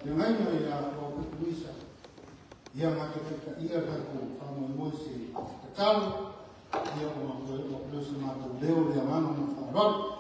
Feagaiga ia Roberto Luisa, ia matou taitaia tatou faamoemoe se tatalo, ia ua leo se matou leo le agaga ma le faaaloalo.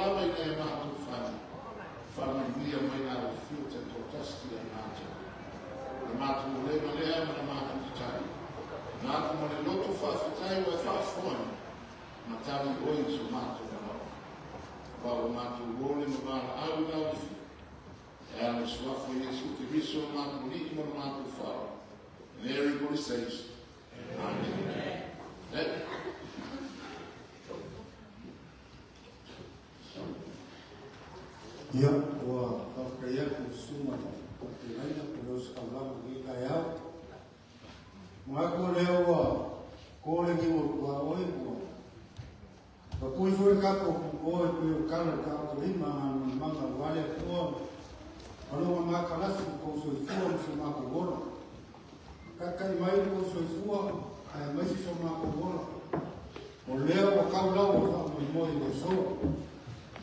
Lava i le matou fai. Matali oi so mātou manao. Wa o mātou wole ma wala au ngā ufi. E ala suafo Yesu Keriso mātou ni mo mātou whao. And everybody says, Amen. Amen. Ia, ua whakaia ku suma o te raina ko leo sakaulama ki kai au. Mga ko leo ua kōle ki ua kua oi kua. Ka kui fue kako ku koe kui o kala ka o lima ngā manga wale kua. Alonga mā kalasi ko soifua mo so mā ko wola. Ka kai mai ko soifua ai mai si so mā ko wola. O leo o kau lau o wha moi moi le so.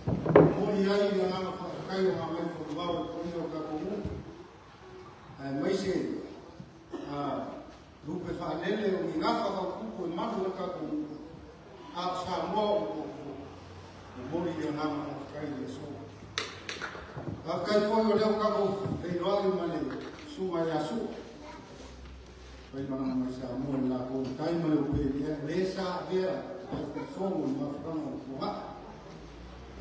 Moni ai le ngana whakakai o ngā mai whanau o poni o kako u. Ai mai se lupe whanele o ngā whakaukuku e maru o kako u. A Samoa o koko. O moni le ngana whakakai le so. Whakakai foi o leo kako wheiroai ma le suma ia su. Whai mana mai Samoa le lako kai ma le upe le sa vea ai kufongo i mawhakanga o kuha.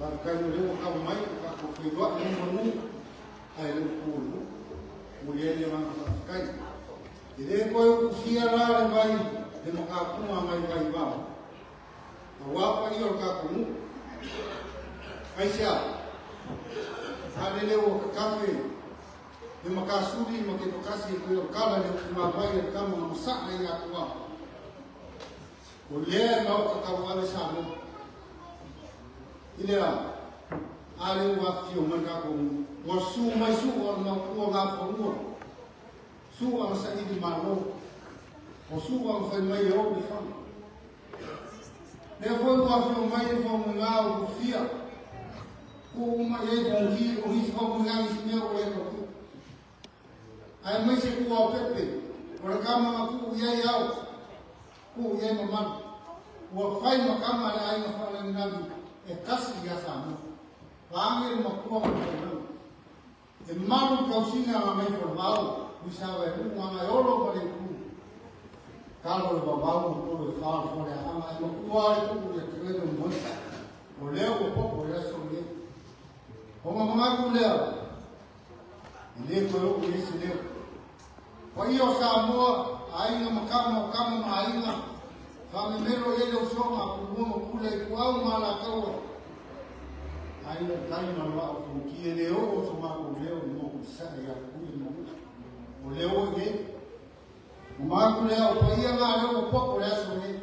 Whakakai o leo kau mai o kako wheiroai o manu ai leo kūlu. Muli e le ngana whakakai. I le koe o kusia rā le mai le makapunga mai vai wao. A wapa i o kako mu. Ai sea, halele o kakafe, le makasuri ma ke pakasi e koe o kala le kuma mai e kama na masaa i atua. O lea na o kakau ale sa mo. I lea, ale ua whio mai kako mu. Ua su mai su o na kua ngā whanua. Su a sa ili malo. O su a whai mai e o le whanga. Lea foi ua whio mai e whangu ngā o kufia. Ko uma e whangi o hisi whangu ngā isi mea o e kapu. Ai mai se kua o pepe. O le kama ngā kuu iai au. Kuu iai mamanu. Ua whai makama le ainga whalanginagi e kasi ia Samoa. Whaange le makua ma whainau. E maru kausinga ngā mai whanau. Uisawa e unga ngai olo ma le ku. Kalo le wawau ma polo e whaal whale a hanga. E makua le kuu ia te rere mo. O leo o popo e aso le. O ngā mangaku leo. I le koe o ese leo. Wa ia o Samoa, ainga makama o kama ma ainga. Whamemero e leo songa ku mua ma pule i ku au ma la kaua. Ainga tai ma loa o funki e leo o so mako leo i moko sa e a kui mo. O leo e. O mako leo pa ia ngā leo o popo le aso e.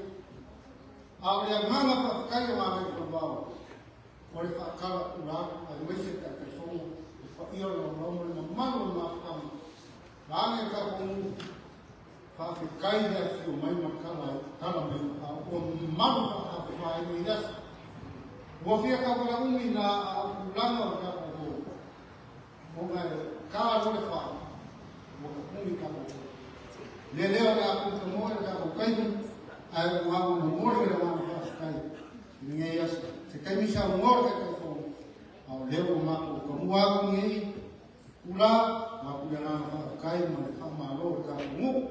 A o lea nganga whakakai o ngā mea whanau. O le whakala ura a wese ka te whongo. O wha ia o lomo le mamalo o ngā whakama. Rānge ka kongu. Whawhikai lea whio mai ma kala mai o maru whakawhai i aso. Ua whia ka wala umi nā a ulanga o ka koko. O ngai kā rore wha. Ua ka umi ka koko. Le leo le aku ka moe ka koko ai o ngā mo more le ngā whakakai. I ngei aso. Te kaimisa o ngore ka koko. A o leo o mako ka mua aku ngei. Ula, ngā kule ngā whakakai ma le whamalo ka kongu.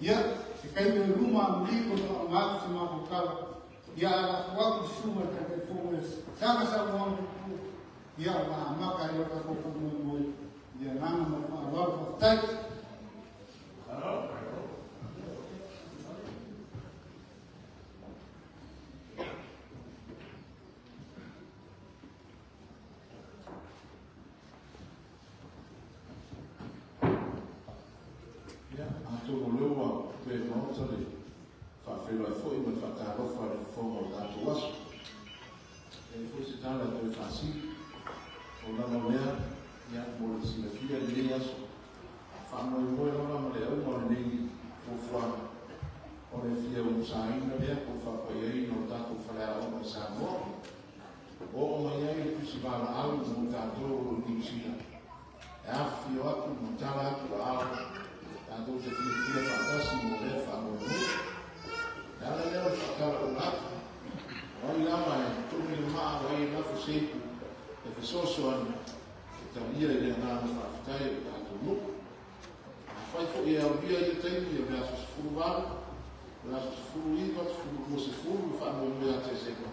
Ia, se kai me ruma amri ko to ngā se mako kala. Ia ala kuaku suma ka te fongo sanga sa mo ku. Ia ma maka ia ka ko mo mo. Ia nanga mo fa wa fa tai. Ia, atonu leo wa pe maota le whawhenua e foi mai whakarofa le whonga o tātou aso. E foi se tāla e toi whasi, o lana mea, ia mo le silafia le nei aso. Whaamoi moe lana ma le au ma le nei fuafuaga. O le fia umusaina lea ko whapai ai no tātou whalea o mai Samoa. O o mai ai le kusi wala au mo tātou o New Zealand. E awhio atu, mo tala atu a ao. Tātou te whiawhia whakasi mo lea whaamoi moe. E ala leo le whakara o latu. O ai lama e tumi le maa o ai lafu seipu e whesoso ana e talia i lea ngāna whawhitai o tātou nuku. A whai fo e au ia ia taimi e mea aso sefulu valu, O le aso 19, 20 faamoemoe ia Tesema.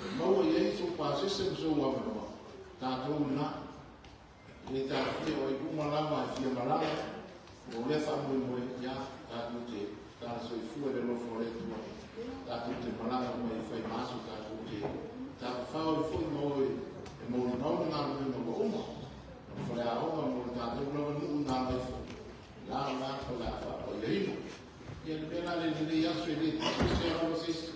E maua i ai sou pasese ma sou avanoa, tatou lena. E le tafia o ai uma lava e fia malaga, o lea faamoemoe, ia, tatou te tala soifua i le alofa o le Atua. Tatou te malaga mai e fai ma aso, tatou te tafafao ai foi ma oe e molimau le galuega ua uma. O le faleaoga mo le tatou lava nuu i Gagaifo, la la o le a faapaiaina. Ia le mea la le lenei aso e le tusese lava se isi.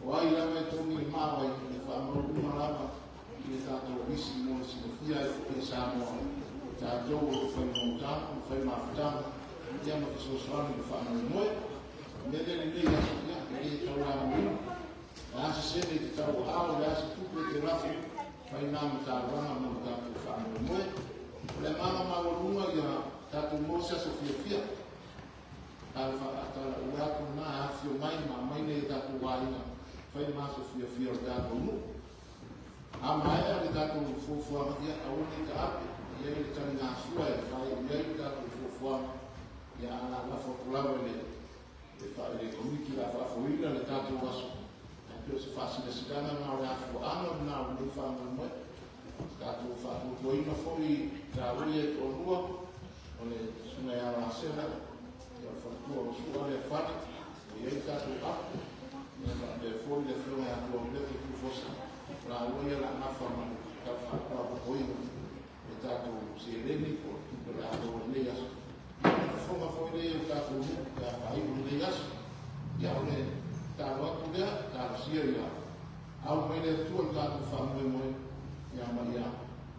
O ai lava e togi le mao ai, e faamau uma lava i le tatou isi mo le silafia ai foi e Samoa. Tatou o lo o fai monotaga, o fai mafutaga, ia ma fesoasoani le faamoemoe. O le mea lea lenei aso, ia, e le taulamoina. O le a se sene i te tau aao, o le a se tupe i te lafo, fai nā matalaga mo le tatou faamoemoe. O le agaga maualuga ia tatou maua se aso fiafia. Tala ua atu na afio mai ma mai nei tatou aiga, fai ma aso fiafia o le tatou nuu. A maea le tatou fuafuaga, ia aua ne i taape, ia i le taligasua e fai i ai le tatou fuafuaga, ia a lafo atu lava i le komiti la faafoina le tatou aso. E pei o se faasilasilaga na o le afuaaga lena o lenei faamoemoe. Tatou faatuatuaina foi taua ia i toalua, o le susuga ia Lasela, ia o le faletua o Sua lea fale, o i ai le tatou apu, ia faapea foi le afioga ia Tuaulete Tufosa, laua ia la nafa ma le tau faapapopoina le tatou seleni po o le tupe o le a maua i lenei aso. Ia o le fofoga foi lea o tatou nuu pe a faaiu lenei aso. Ia o le tatalo atu lea, talosia ia au mai le Atua le tatou faamoemoe, ia ma ia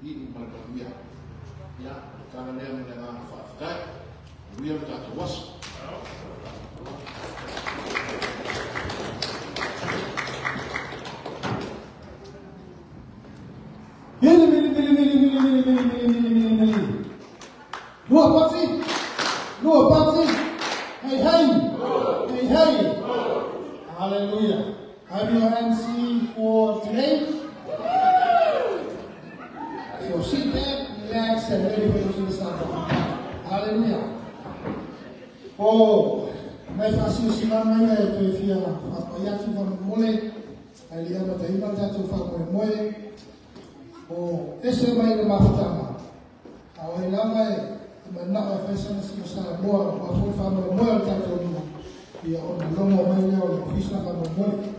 iu ma le manuia. Ia, o le tala lea ma le agaga faafetai. Manuia le tatou aso. Mili, mili, mili, mili, mili, mili, mili, mili, mili, mili, mili. Lua pati, lua pati. Hey, hey, hey, hey. Hallelujah. I'm your MC for today. So sit back, relax, and ready for you to start. Hallelujah. Oh, mai faasilasila mai e toe fia faapai atu faamolemole, ae le i amataina le tatou faamoemoe. O ese mai le mafutaga, a o ai lava e manao e fai sana sina Samoa, aua foi le faamoemoe o le tatou nuu, ia ona logo mai lea o le ofisa faamolemole.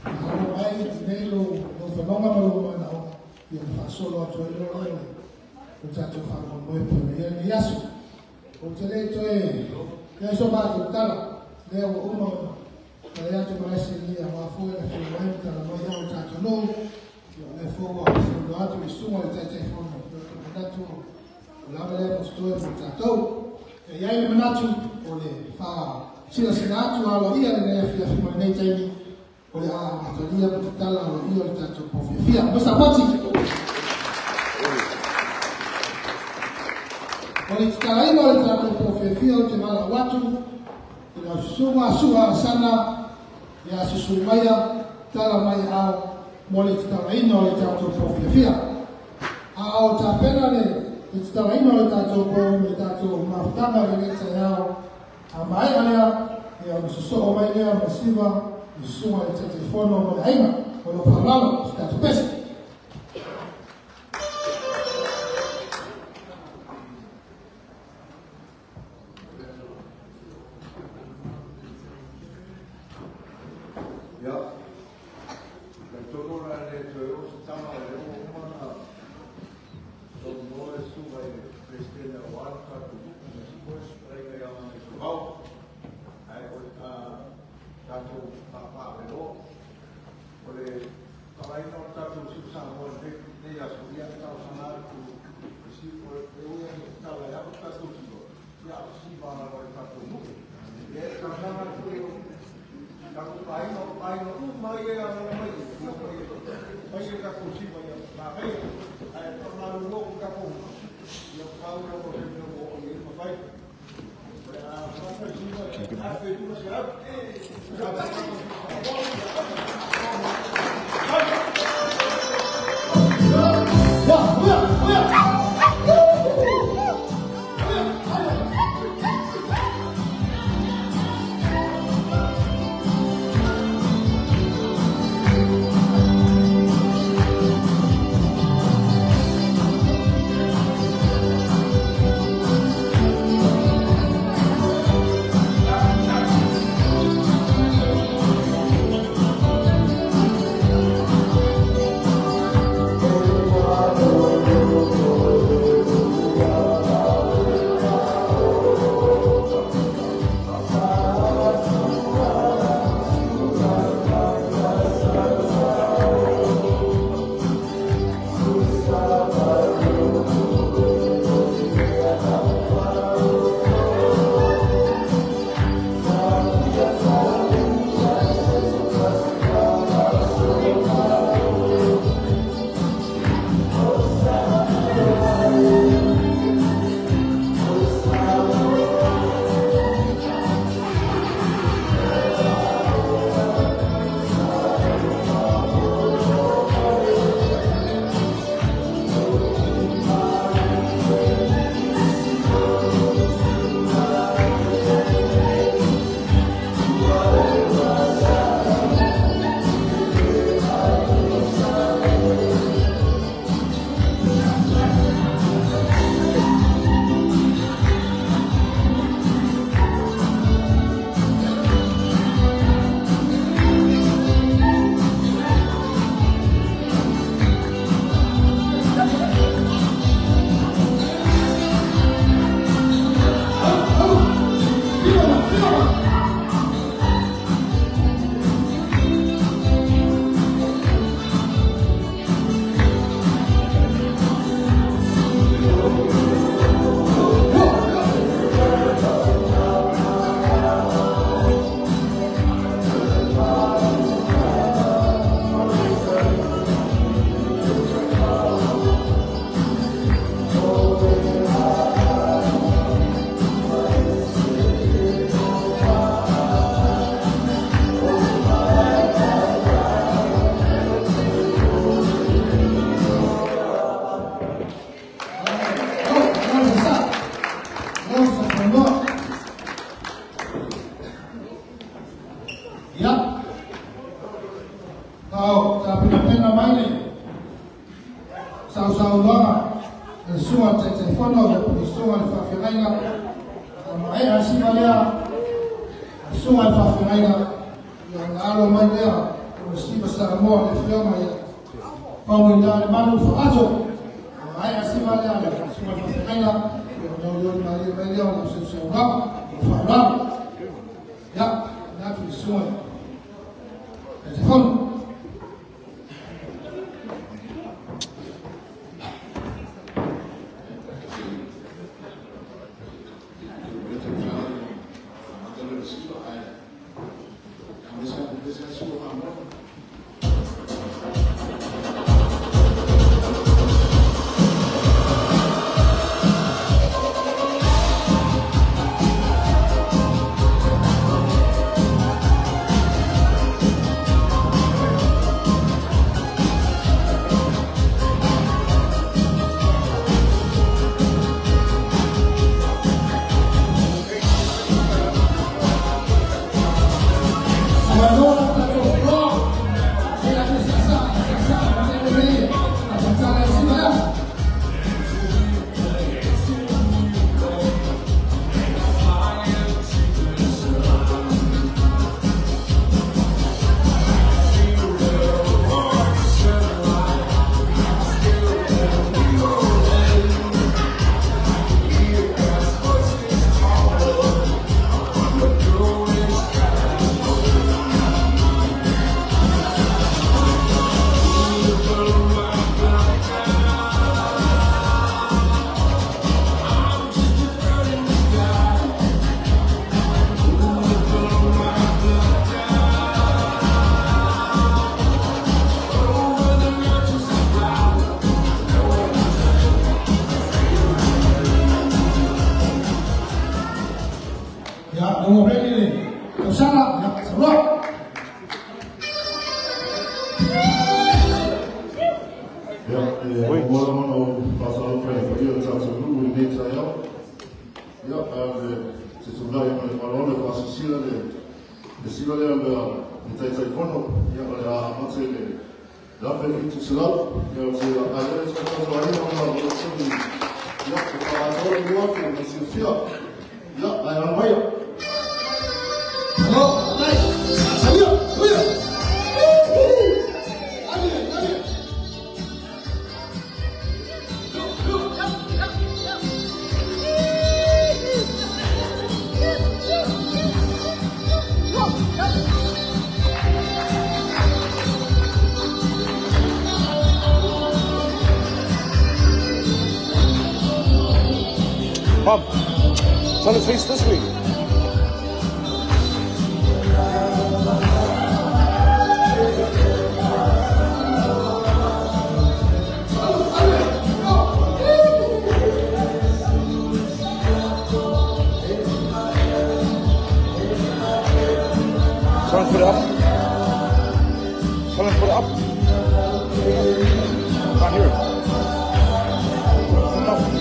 Alo mai nei lou fanoga ma lou manaoga, ia ona faasolo atu ai loa lea o le tatou faamoemoe pei ona i ai lenei aso. Ou te le i toe i ai so matou tala, lea ua uma ona talai atu ma le sinia aua foi le afio mai ma tala mai au o le tatou nuu, ia o lea foi ua saunoa atu le susuga i le Taitaifono, ia ou te manatu o lava lea ma totoe mo tatou. E i ai le manatu o le faasilasila atu aloaia lenei afiafi ma lenei taimi, o le a amatalia ma tatala aloaia o le tatou po fiafia. Mo Sapati! O le tatalaina o le tatou po fiafia ou te valaau atu i lau susuga Sua Asana ia susu maia tala mai ao mo le tatalaina o le tatou po fiafia. A o tapena le tatalaina o le tatou po le tatou mafutaga i lenei taeao, a maea lea, ia ona sosoo mai lea ma siva le susuga i le Taitaifono ma le aiga. O lou faaaloalo, se tatou pese. Ia, talitonu o le a le toe oo se tala o lea ua uma ona saunoa le susuga i le Peresetene aua le tatou nuu, aemaise foi le fetalaiga ia Gagaifomau. Ae o le tatou paapaa-velo, o le talaina o le tatou siu Samoa i lenei aso, ia e talosaga atu e ui lava ina tatala e ava le tatou siva, ia a o se siva lava i le tatou nuu. Ia e talosaga atu i tatou aiga, o aiga uma ia e alaala mai, ia fai le tatou siva ia manaia. Ae faamalulu atu tatou, ia pau lava o se mea ua oo i ai ma fai. O le a fai siva e 1500. Ya, ya, ya. Mum, tell her face this way. Tell him put it up. Tell him put it up. Can't hear it. Put it up.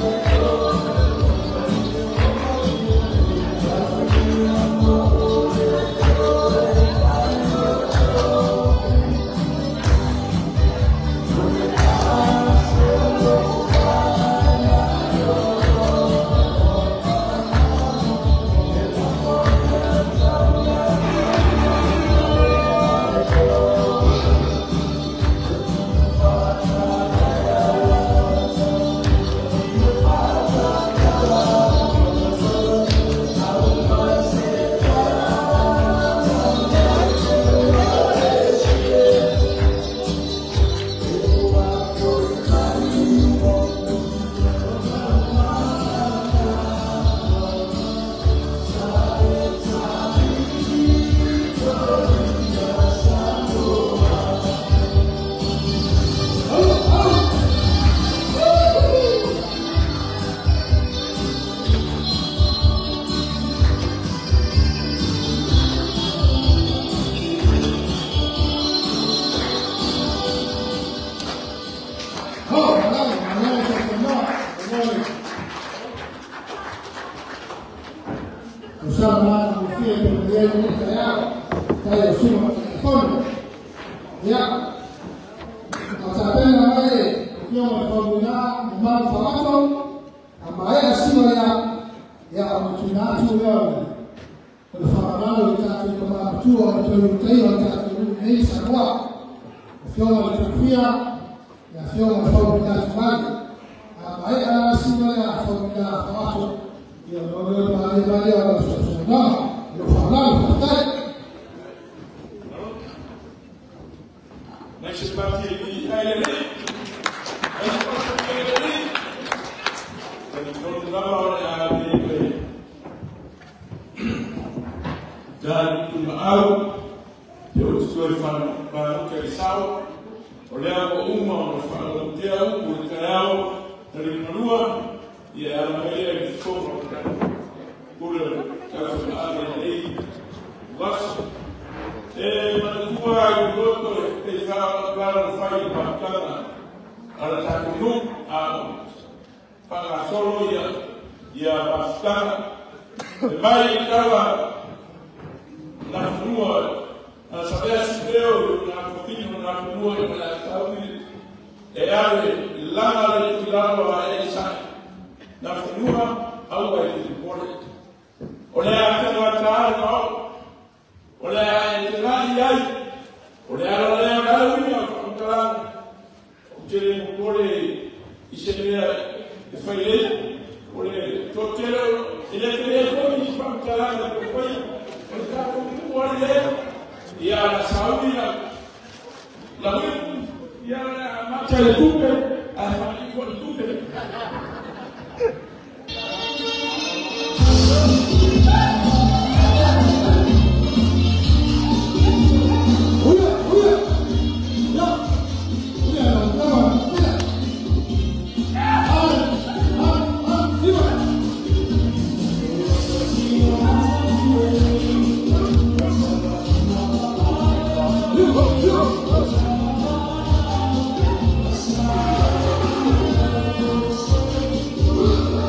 Go!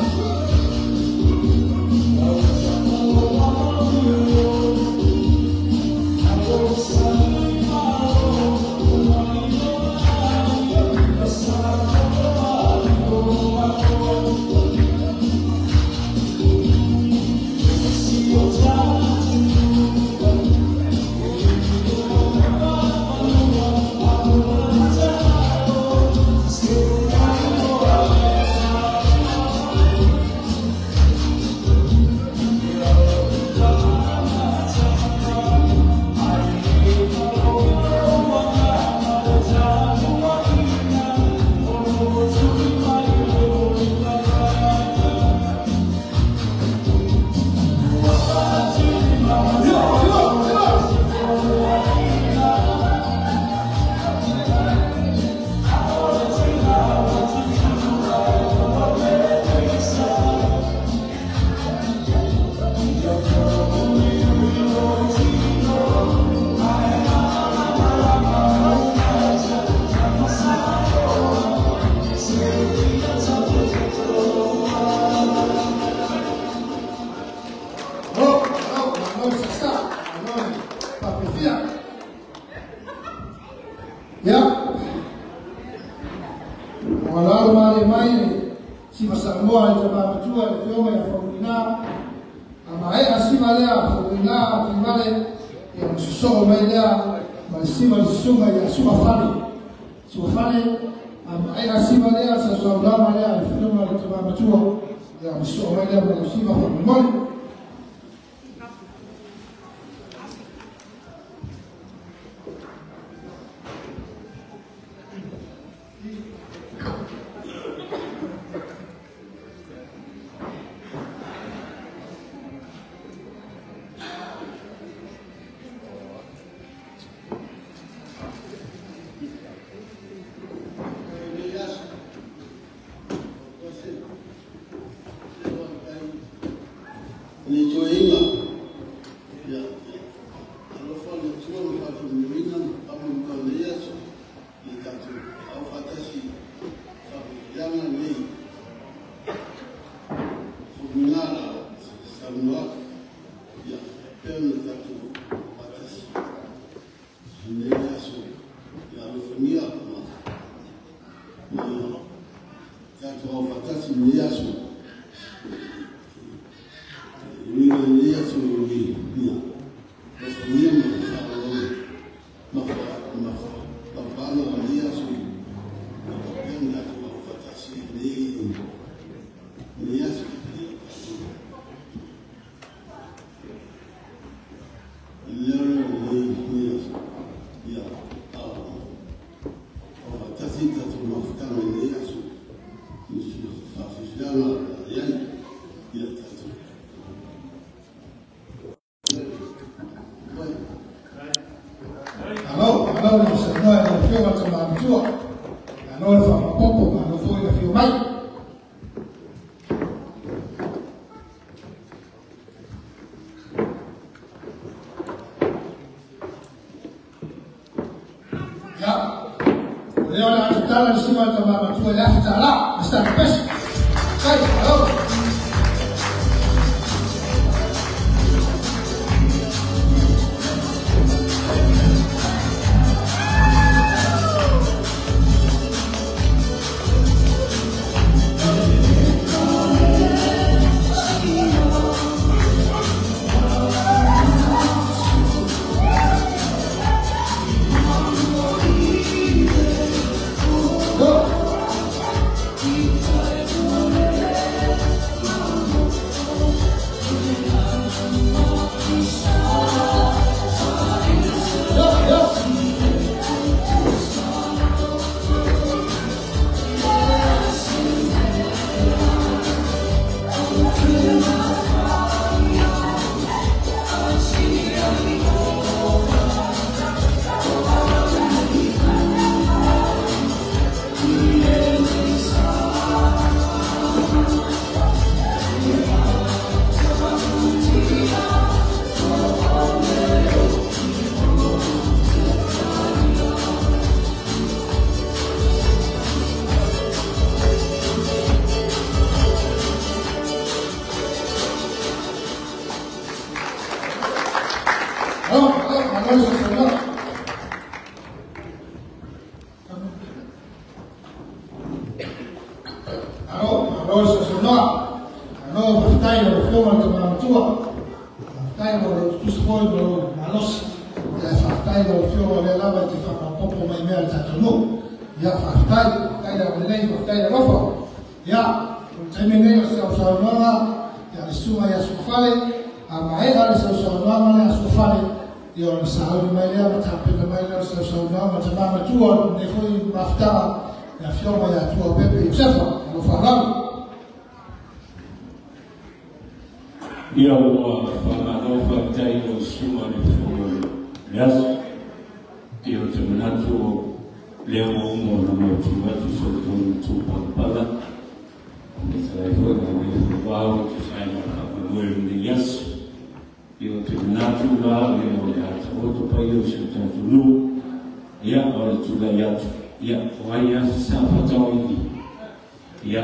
Ia,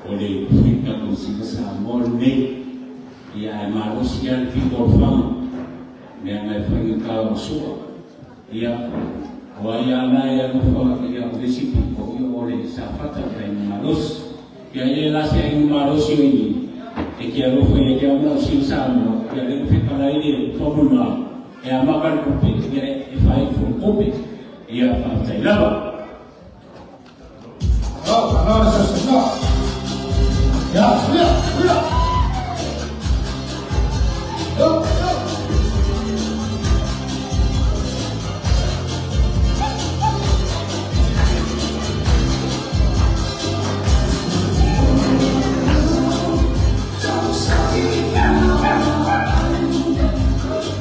o le tatou Siva Samoa lenei, ia ae malosi lava le pito o le faga, leaga e faigata o sua. Ia, o ai lava la e alofa, ia o le isi pito, ia o le Safata le aiga malosi. Ia e le la se aiga malosi o i, e te alofa ia te au na o Siva Samoa, ia lea ua fetalai le Faumuina, e amata le tupe, ia e faaiu foi le tupe. Ia faafetai lava. Malo, malo, ya, ya, ya. Yo, yo.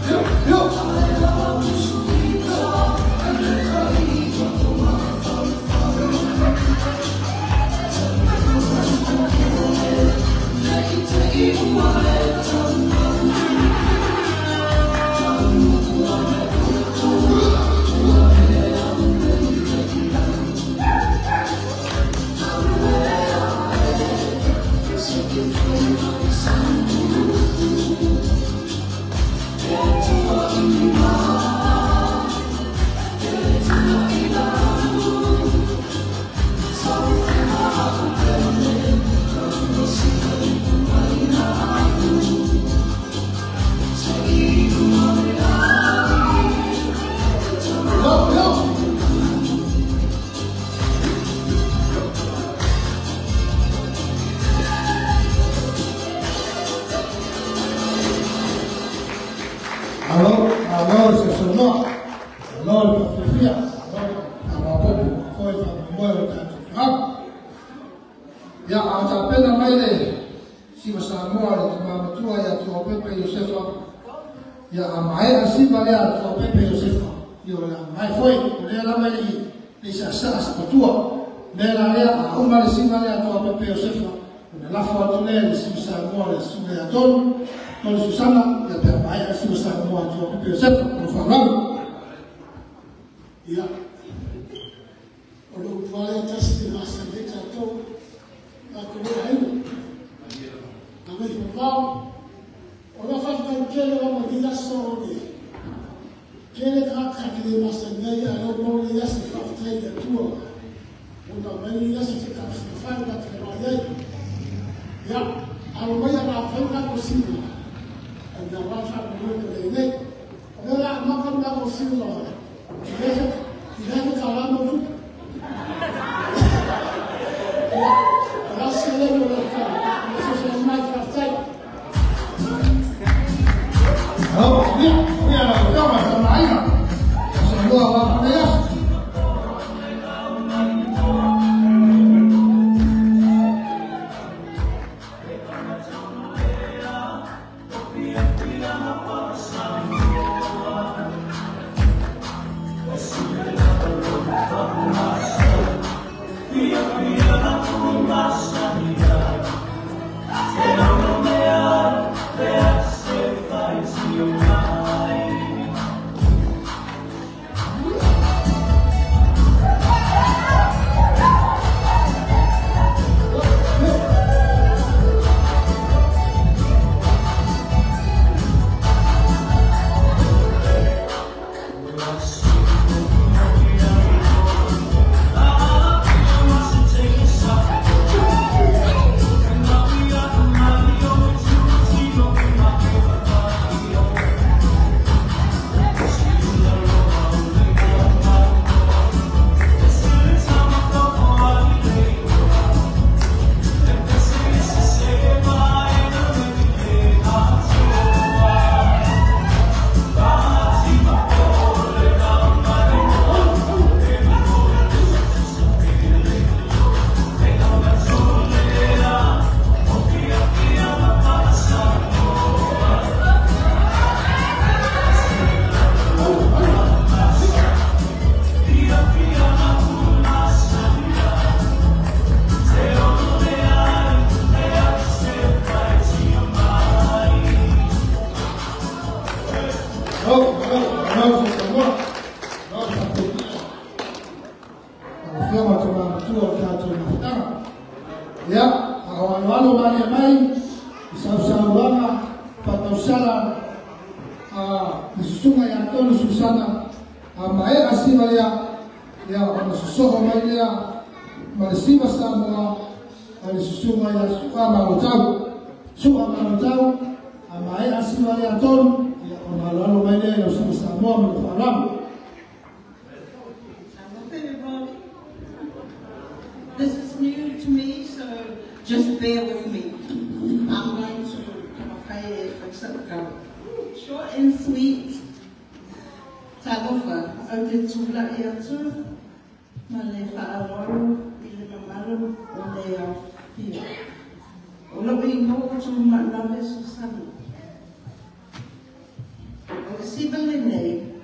Yo, yo. Yo, yo. Malo, malo, se sono. Malo, le fia. Malo, malo, foi fa mo le ta. Ya, a ta pena mai le Siva Samoa le tama matua ia Tuapepe Iosefa. Ia a mai a siva lea Tuapepe Iosefa. Ia o le mai foi, o lea lava i le sa sa sa patua. Me la lea a uma le siva lea Tuapepe Iosefa. O le lafo atu lea le Siva Samoa le suga ia tolu. Tolu Susana, ia pe mai a Siva Samoa Tuapepe Iosefa. O le whanau. Ia, o le upale tasi te masa nei tātou, tātou le aina. Na mei whakao, o la whakatai kele wa ma ni aso o le. Kele ka kake le masa nei a leo mau le aso whakatai le atua. O na mai le aso te ka whai ka te mai ai. Ia, alo mai a ngā whai ngā ko sina. A ngā wā whaka mo le nei. O le la maka ngā ko sina. I lehe ka lama tu. Ia, o la se le o la ka. O se se mai whakatai. Malo, ya, ya, la kama ta maina. Samoa wa le aso. Pia Ia, alo mani mai, sausauanga, fatausala, a susunga ia tolu Susana, a maea siva lea, ia ona sosoho mai lea, ma le siva Samoa, a le susunga ia Su'a Malotau. Su'a Malotau, a maea siva lea tolu, ia ona aloalo mai lea i lau siva Samoa ma le faaaloalo. This is new to me, so just bear with me. I'm going to short and sweet. Talofa, o te tula e atu, ma le whaaloalo i le mamalu o le aufia. O lo ingo tu manawe Susana. O le siva lenei,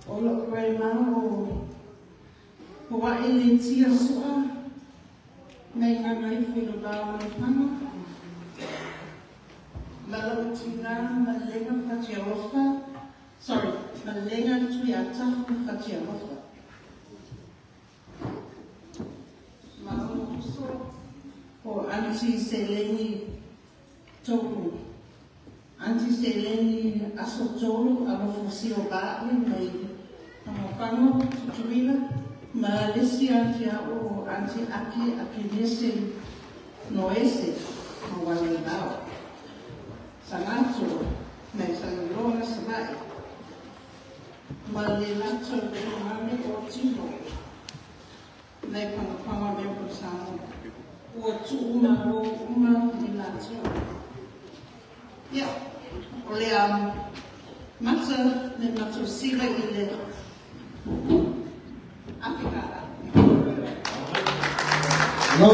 o lo grandma o Hawaii le tia sua, nei ngā ngai whiro rā o le panga. Malautinga, malenga whatialofa, sorry, malenga tui atafu whatialofa. Maunguso o Auntie Seleni Toku. Auntie Seleni aso tolu alofo sio ba'i mai Pangapango, Tutuila, ma lesi auntie o Auntie Aki Akinese Noese, ma wale bao. Sangato, mai sangiloa sabai. Ma le lato mame o tino. Nei pangapanga mea o Samoa. Ua tuuma o uma ni lato. Ia, o le mata me mato sila i le Afrika. No.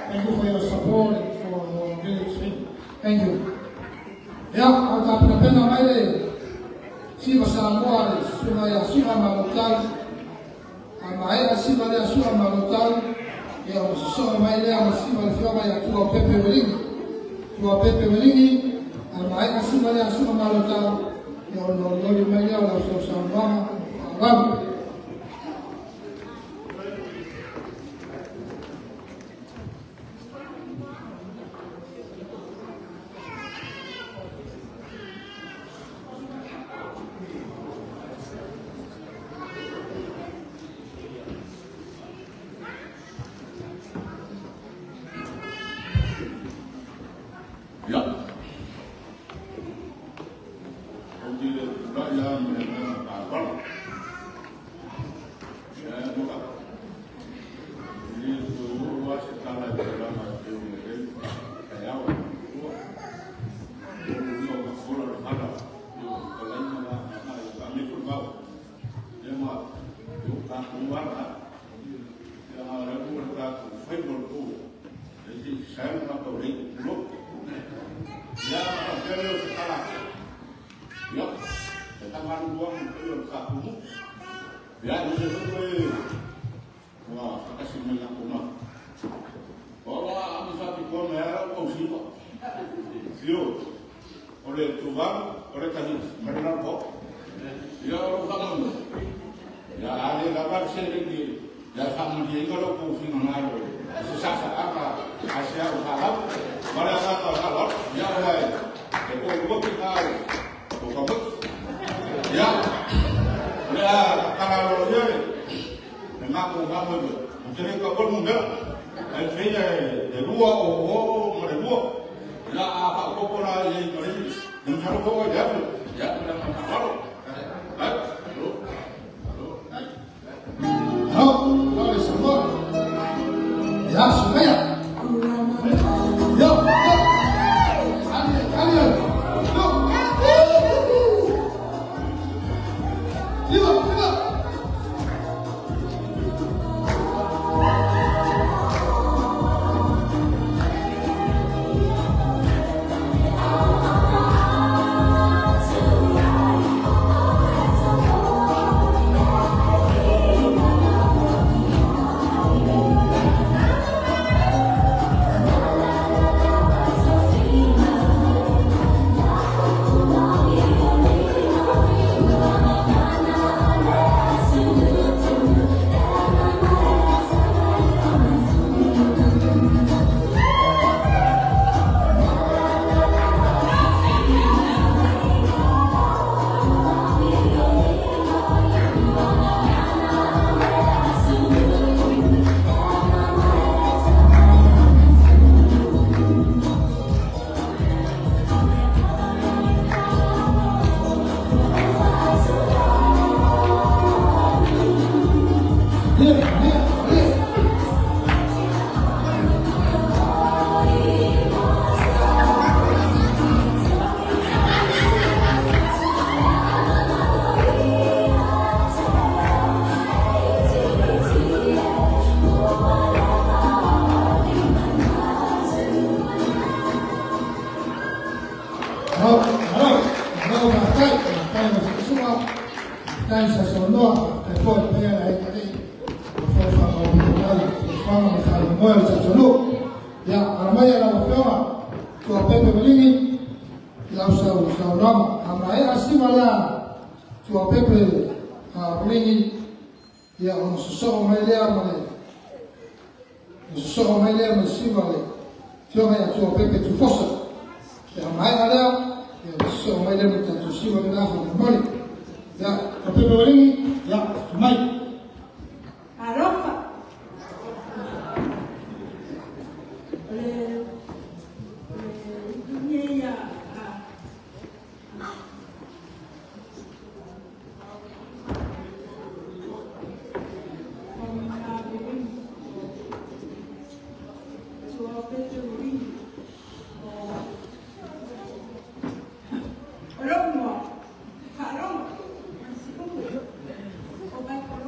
Thank you for your support for your village thing. Thank you. Ya, atapena mai siva Samoa sunga ya su'a malotau. A maea siva lea su'a malotau. Ia o sosoa mai lea ma siva le fioga ia tua pepe weligi. Tua pepe weligi. A maea siva lea su'a malotau. Ia o loli mai lea o lau sausamoaga. Faaaloalo.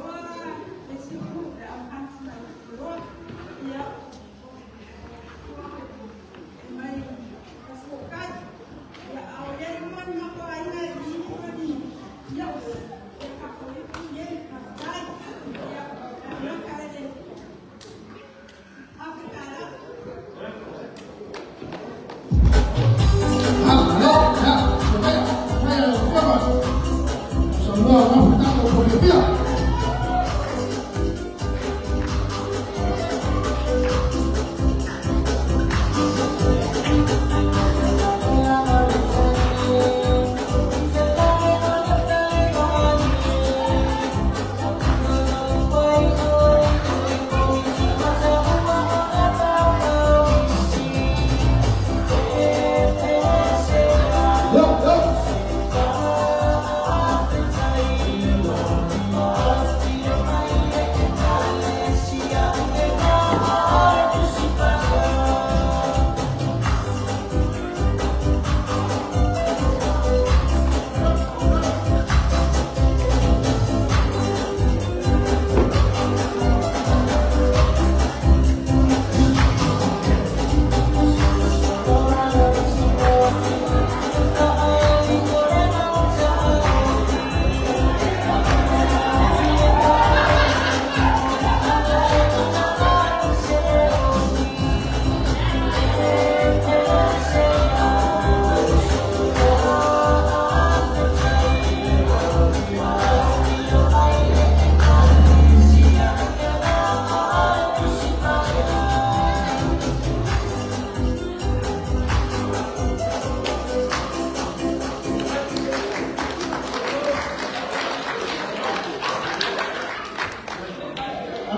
O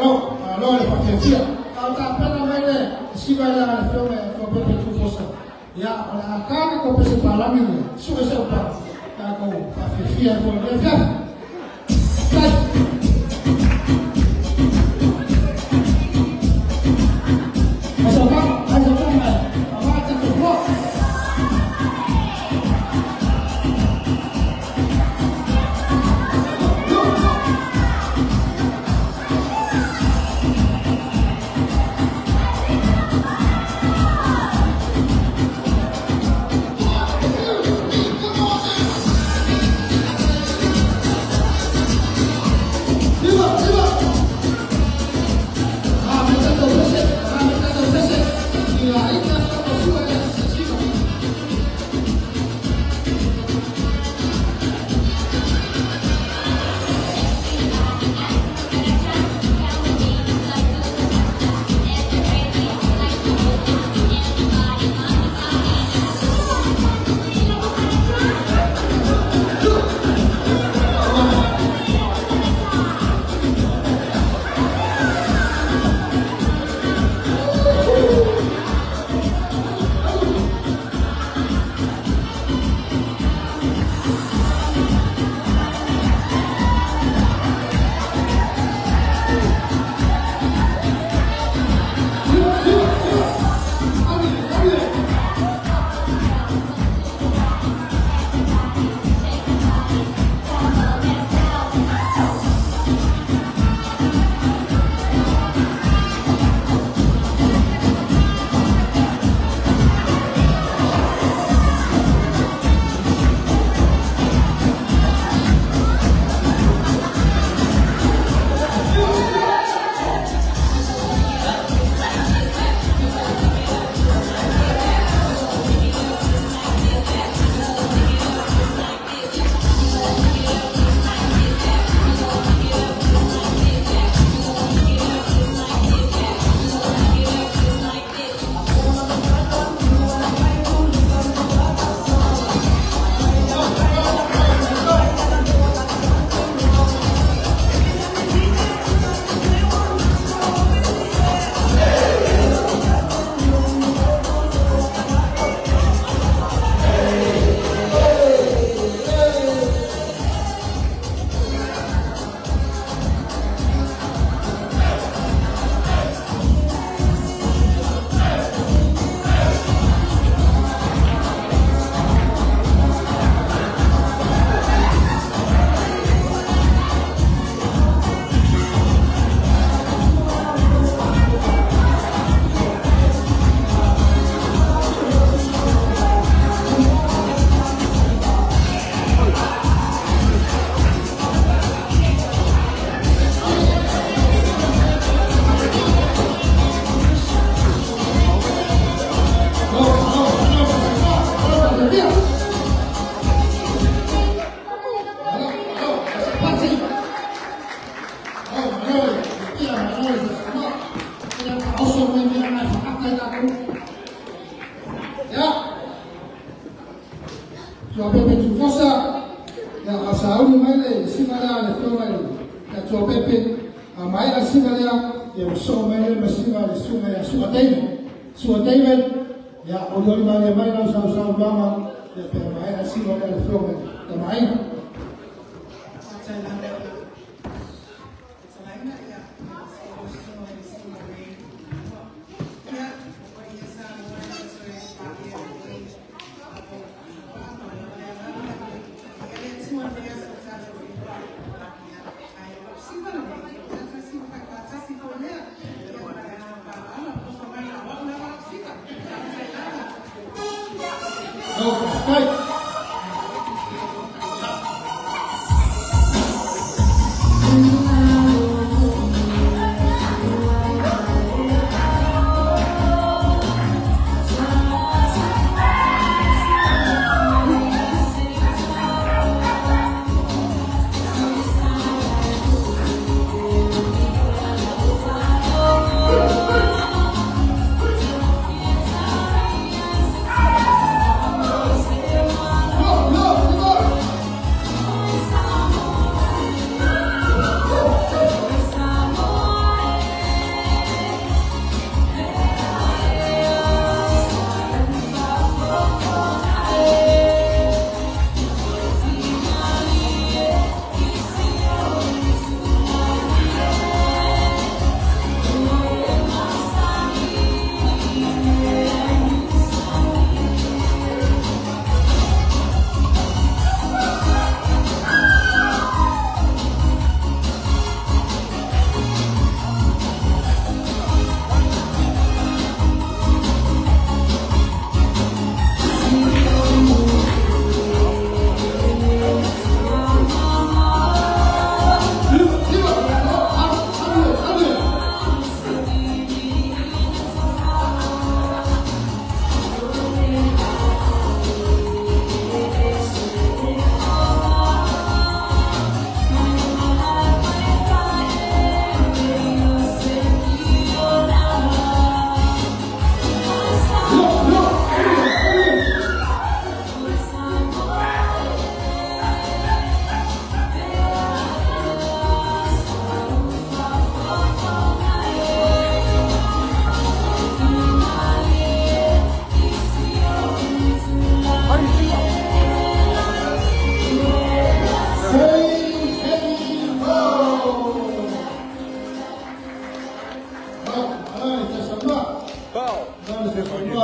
Malo, malo le whawhiawhia. Ka o tāpena mai le siva le a le whionga e tua pepe tūfosa. Ia, o le akana ko pese palami le, sue se upa. Ka kou whawhiawhia ko le whiawhia. Tai! Ai sa pama, a wā te te hoa.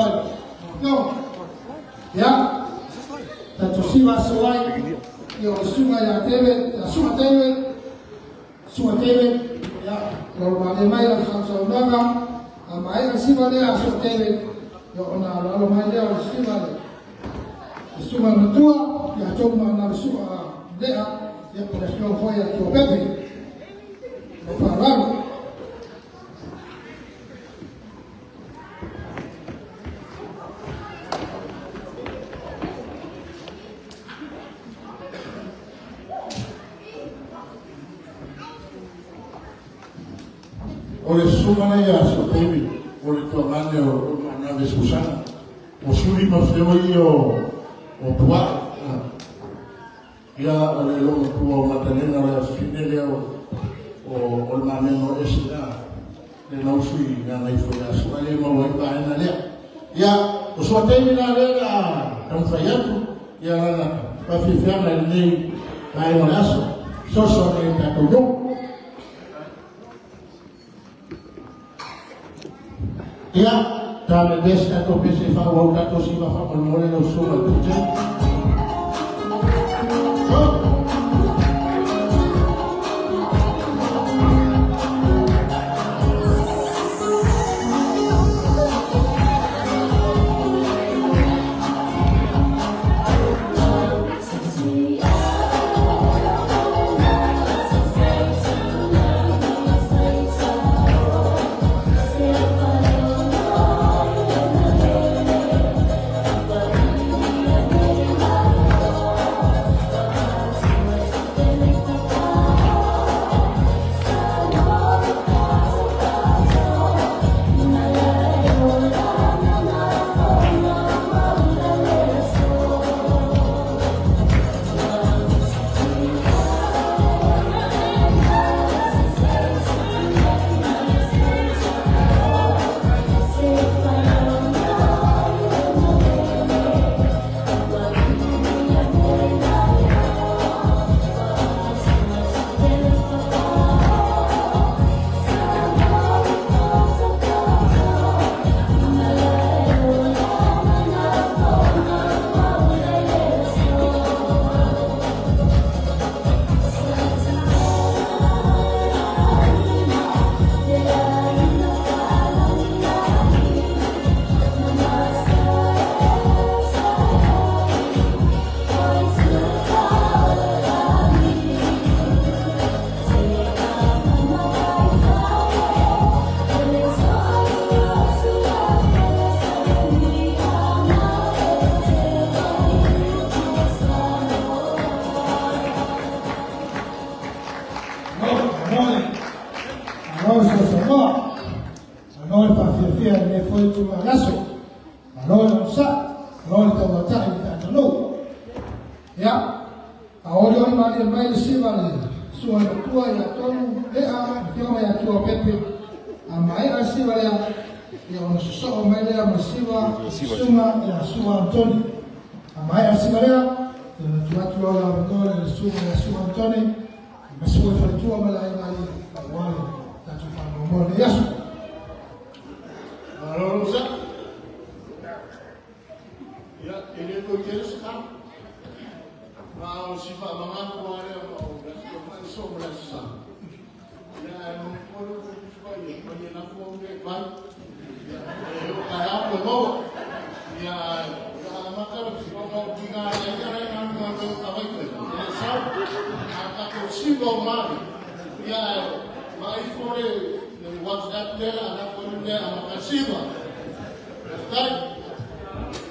Afioga. Ia, tatou siva aso ai, ia o le suga ia David, ia suga David, suga David, ia, lau male mai lau sausaunoaga, a maea siva lea a suga David, ia ona aloalo mai lea o le siva le suga matua, ia tonu ma na le suga lea, ia o le afioga foi ia Tua Pepe. O faaaloalo. O le suga lea a so David, o le tuagane o na le Susana, o suli ma feoi o pua, ia o le longa tua o Matalena o le afine lea o le mameno ese la, le nausui nga ngai foi a suga le maua i paena lea. Ia, o sua David la lea la taumafai atu, ia lana faafiafiaga i lenei vaega o le aso, soso ane i tatou nuu. Ia, ta me bes tatou pese whaau tatou siva whaamalemole lau suga le DJ. Oh!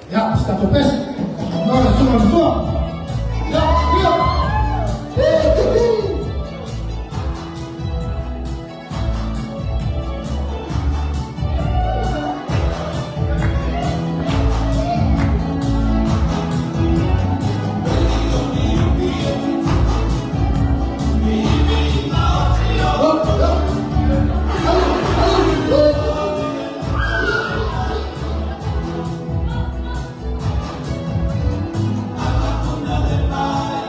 Ya, está tu pez. No, suba, suba. Ya, ya. Bye.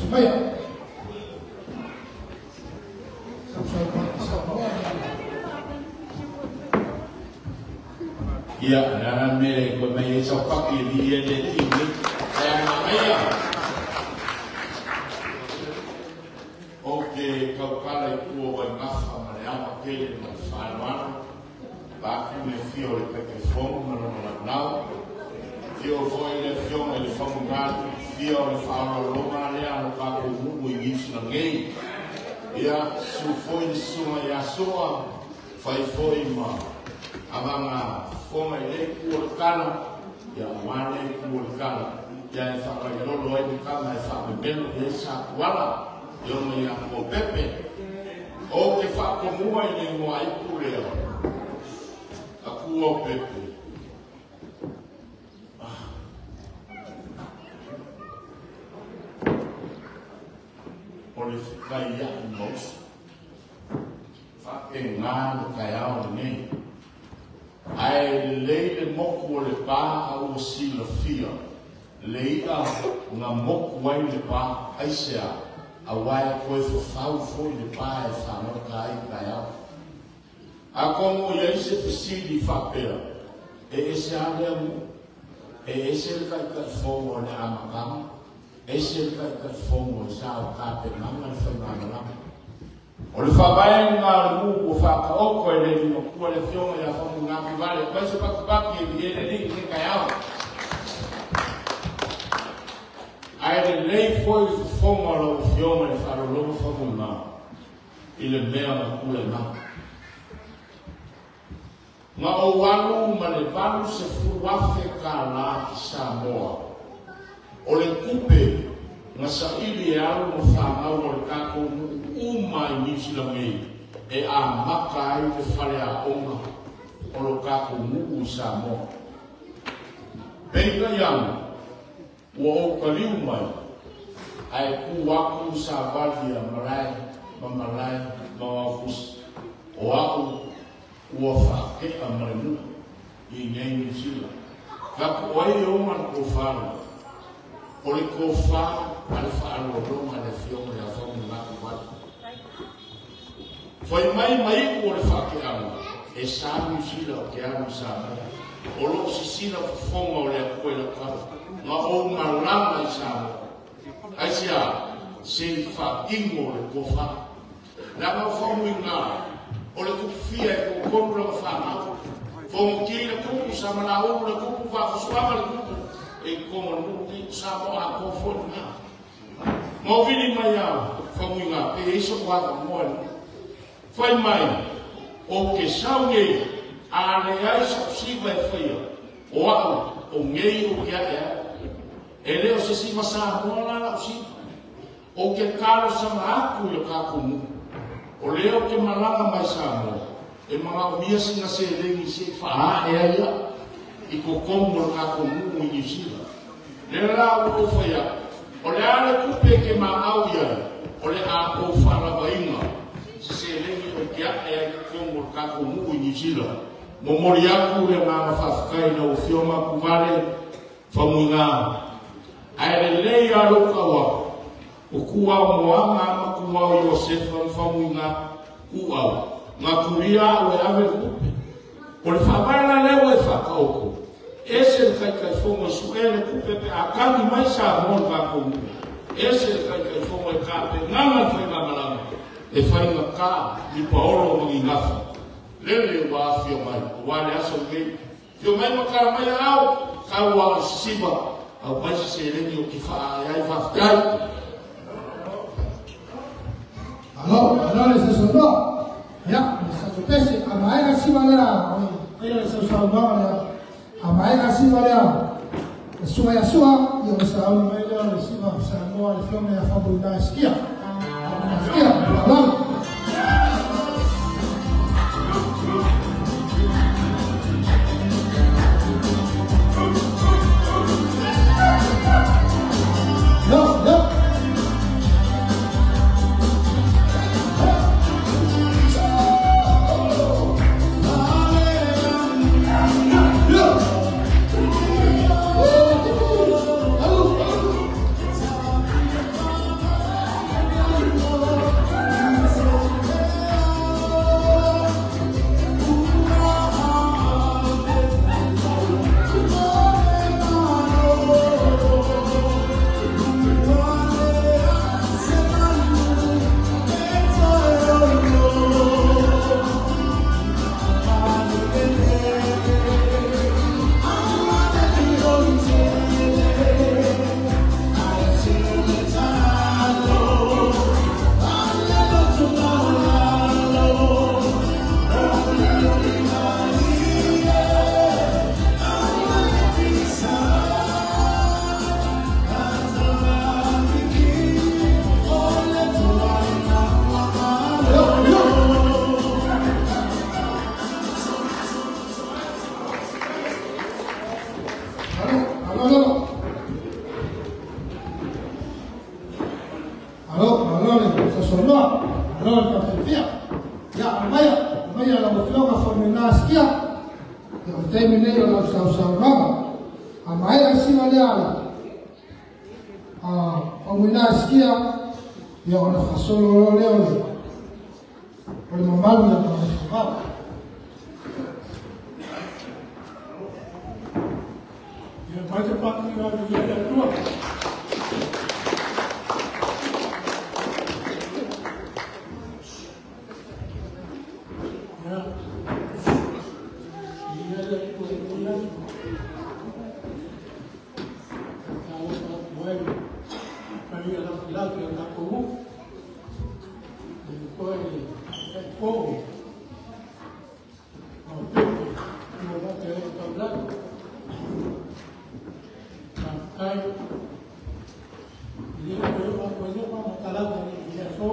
Sumaia. Ia, nana me ko mai e sau paki e li e le i ni. Ai ma mea. O ke kaukala i kua wai mafa ma le ama kele ma le whaanoano. Pāku me fia o le peke fongo ma lona launau. Fia o foi le fionga i le whamungatu. Fia o le whaololonga lea no kākou nuu i Niu Sila nei. Ia, su foi le sunga i asoa. Fai foi ma avanga fonga i le ku o le kala. Ia, wane i ku o le kala. Ia e whakailolo ai le kama e whakamemelo i e sa kuala. Ia o mai a ko pepe. O ke whakomua i le ngoa ipu lea. Aku o pepe. O le whikai ia i mausa. Whake ngā le kai ao le nei. Ae lei le moku o le pā a ua sila fia. Le ia ngā moku ai le pā aisea. A wae koe whawhau fo i le pā e whanau ka ai kai ao. A kongo ia i se fisili whapea. E ese alea mu. E ese le kai kai fongo le amakama. Ese le kai kai fongo le sao ka pe manga le whaingamalama. O le whawae ngā le mu o whakaoko e le lima kua le fionga ia whamu ngā kivale. Mai se pakipaki e li e le li le kai ao. Ae le lei foi le fonga o lau fionga le wharolonga whamu ngā. I le mea ma kule ngā. Ngā o walu ma le walu se furuafe ka la i Samoa. O le kupe ngā saili e alu mo whangau o le kākou uma i Niu Sila nei e a maka ai le whare a onga o lo kākou nuu i Samoa. Peika iana, ua o kaliu mai, ae ku aku sa wali a marae, ma marae, ma wafusi. O au ua whakea mare nuu i nei Niu Sila. Ka ku oi e o man ko whāna, o le ko whā a le whaalolonga le fionga ia whamu ngā wali. Whai mai mai o le whakeanga, e sa Niu Sila o ke alu Samoa. O lo sisila whafonga o le akoe la karo, ngā o malama i Samoa. Ai sia, se whakingo le ko whā. La ngā whamu i ngā, o le kupufia e kōkonu la whanau. Whango ki le kupu, sa mana uru le kupu, whafusuama le kupu, e kongo nuu Samoa a kōfoni ngā. Ngā vili mai au, whamu i ngā, pe eiso waka moa ni. Whai mai, o ke sau ngei, a le ai sa siva e whaia, o au, o ngei o ke ae au. E leo se siva Samoa la la o siva. O ke kalo sanga aku i o kākou nuu. O leo ke malanga mai Samoa, e mga o mia singa se lengi se whaa e aia, i kokomu o le kākou nuu i Niu Sila. Le la o whaia, o le ale kupe ke ma au ia, o le a o whalawainga, se se lengi o ke ae ai kokomu o le kākou nuu i Niu Sila. Momori aku le ngā whawhakai na o whioma kuvale whamu ngā. Ae le lei a lokawa, o kuau moanga ma kuau Iosefa whamu ngā kuau. Ngā kuria o e ave kupe. O le whawaela leo e whakaoko. Ese le kai kai fongo su e le kupe pe a kani mai sa mo le kākou nuu. Ese le kai kai fongo e kā pe nganga le whai ngā malama. E whai ngā kā ni paolo mangi ngafa. Lele ua awhio mai, o wale aso ngei. Whio mai makara mai au, ka ua o sisiba. Au mai se se lengi o ki wha ai whawhikai. Alo, alo le sa sono. Ya, le sa topese, a mai ka siba lea. Oi, le sa sono lea. A mai ka siba lea. Sua ya sua, ia o sa au mai lea le siba Samoa le fionga ia whamu i skia. Skia, alo. No, no. Alo, malo le sasonoa, malo le kafifia. Ia, maia, maia lau afioga Faumuina Sikia. Ia, o le taimi nei o lau sausaunoaga. A maea siva lea Faumuina Sikia, ia ona faasolo loa lea o le mamalu ia Gagaifomauga. Ia mai te pākiga i le Atua. Ia, ia le Atua i le aso. Talofa atu ai paia latilati o tatou nuu. E koe le taipou o pepe ua mate ai taulagi. Faafetai. E le toe oo atu ai ia faamatalaga i le aso.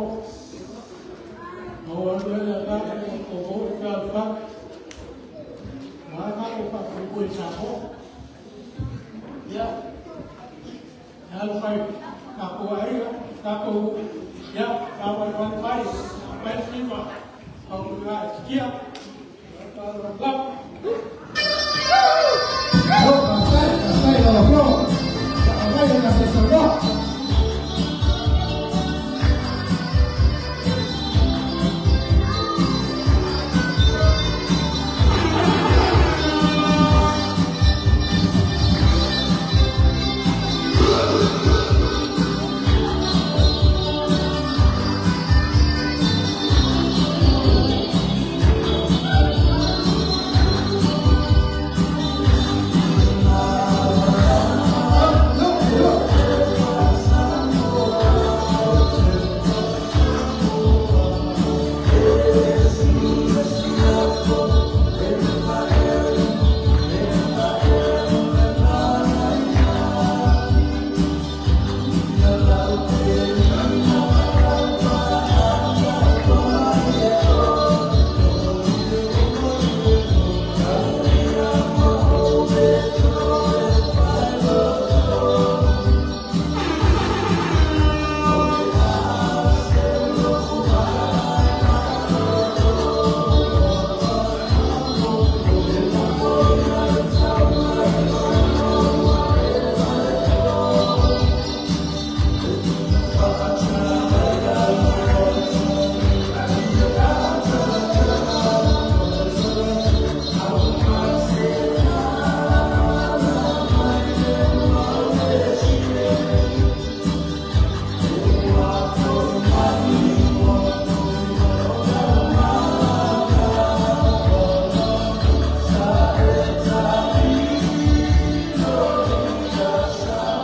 Ma ua alu ai le agaga ina outou maua le fealofani. Ua a tatou faamoemoe i Samoa. Ia, e alo mai tatou aiga, tatou nuu, ia, savalivali mai, fai le siva, Faumuina Sikia. Lava. Malo, faafetai, faafetai i lau afioga. Ia, aumai le sausaunoa.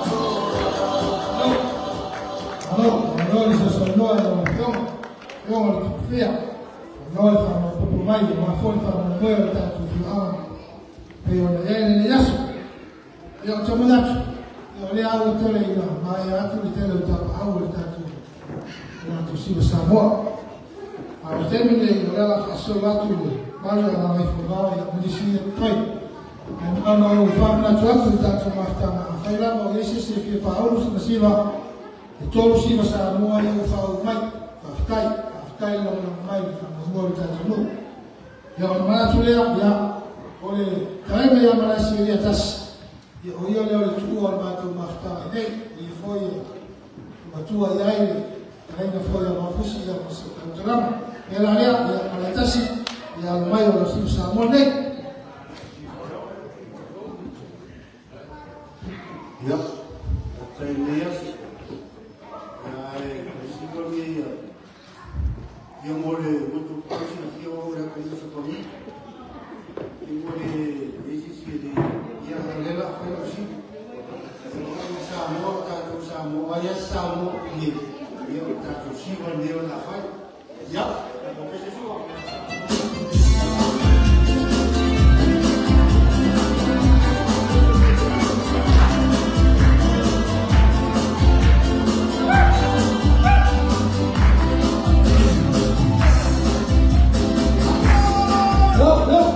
Malo, malo. Malo, malo le sausaunoa i lau afioga, afioga le Tupufia. Malo le faamaopoopo mai aua foi le faamoemoe o le tatou afioaga pei ona i ai lenei aso. Ia, ou te manatu, ia o lea ua tele ina maea atu le tele o tapaau o le tatou siva Samoa. A o le taimi lenei, o lea o le a faasolo atu i le malu a Gagaifomauga ia ma nisi ia fai. Ae na ona ou faamanatu atu i le tatou mafutaga, afai lava o i ai se isi e fia faaulu sina siva, e 3 siva Samoa ia ua faauu mai. Faafetai, faafetai le lagolago mai i le faamoemoe o le tatou nuu. Ia, ona manatu lea, ia, o le talaiga ia Malaesi Elia Tasi, ia o ia lea o le tuua o le matou mafutaga i nei, o ia foi e matua i ai le talaiga foi a Mafusi ia ma se tautalaga. Ia la lea, ia Malaetasi, ia alu mai o lau siva Samoa nei. Ia, faafetai i lenei aso. Ia, ae o le siva lenei ia mo le motu silafia o le ata ia Sapagi. I mo le leai se isi e le Ia, o lea o le a fai lau siva. Ia, o Samoa, o tatou Samoa, ai lava se Samoa i inei. Ia, o le tatou siva lenei o le a fai. Ia, okay se sua. Malo, malo.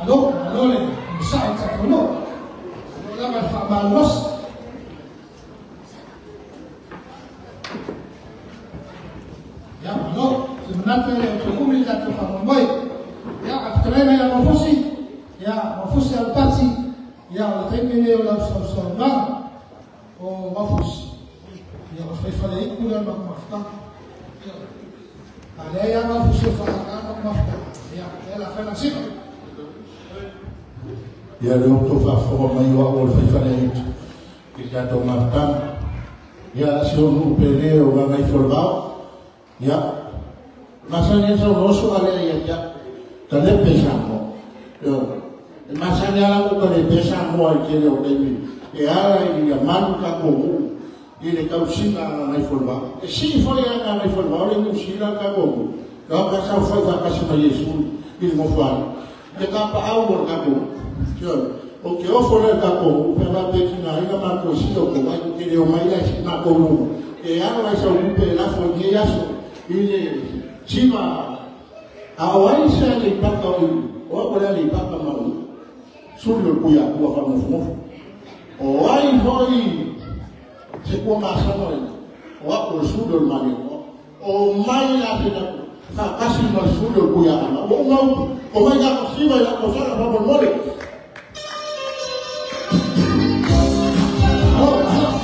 Malo, malo le onosai i tatou nuu. Malo lava le faamalolosi. Ia, malo, se manatu e le o toe umi le tatou faamoemoe. Ia, a fetalai mai ia Mafusi, ia, Mafusi Alapati, ia, o le taimi lenei o lau sausaunoaga o Mafusi. Ia, o faifale ipu lea o le matou mafutaga. A leai lava Mafusi e faaagaga matou mafutaga, ia, lea o le a fai lana siva. Ia le outou faafofoga mai o a'u o le faifaleaitu i le tatou mafutaga. Ia si ou nuu pele o Gagaifoolevao. Ia masani ai sau oso alea ia te a'u talepe Samoa. Ioe, e masani ala a'u talepe Samoa i tele o taimi e ala i ia malu tatou nuu i le tausiga a Gagaifoolevao. E sii foi a Gagaifoolevao le Niu Sila le tatou nuu. Ia ka saufai faatasi ma Iesu i le nofoalii le tapaau o le tatou nuu. Ioe, ou te ofo lea i le tatou nuu pe a faapea e tigaina matou e sii outou ai te le omai lae sii matou luga e alo ai sau lupe e lafo i lenei aso i le siva a o ai se Aleipata o o a'u o le Aleipata ma o suli o le Tuiatua faamofomofu o ai foi se tuamasano o a'u o le suli o le Malietoa o mai la se tatou faatasi ma le suli o le Tuiaana ua uma upu o mai tatou siva i la'u tausaga faamolemole. Malo, malo.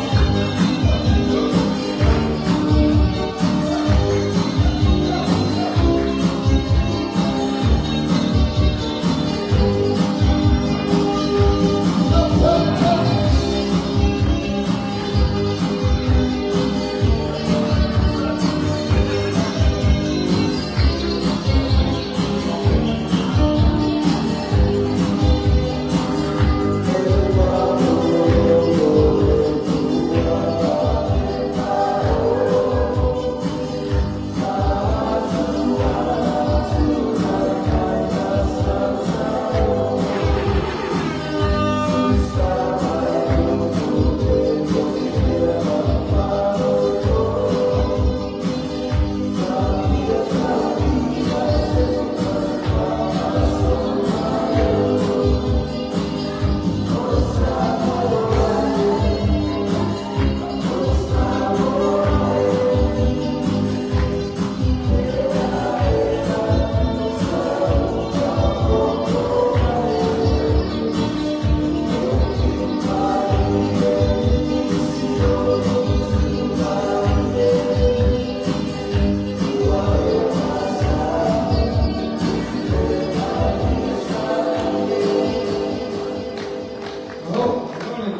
Malo, malo le.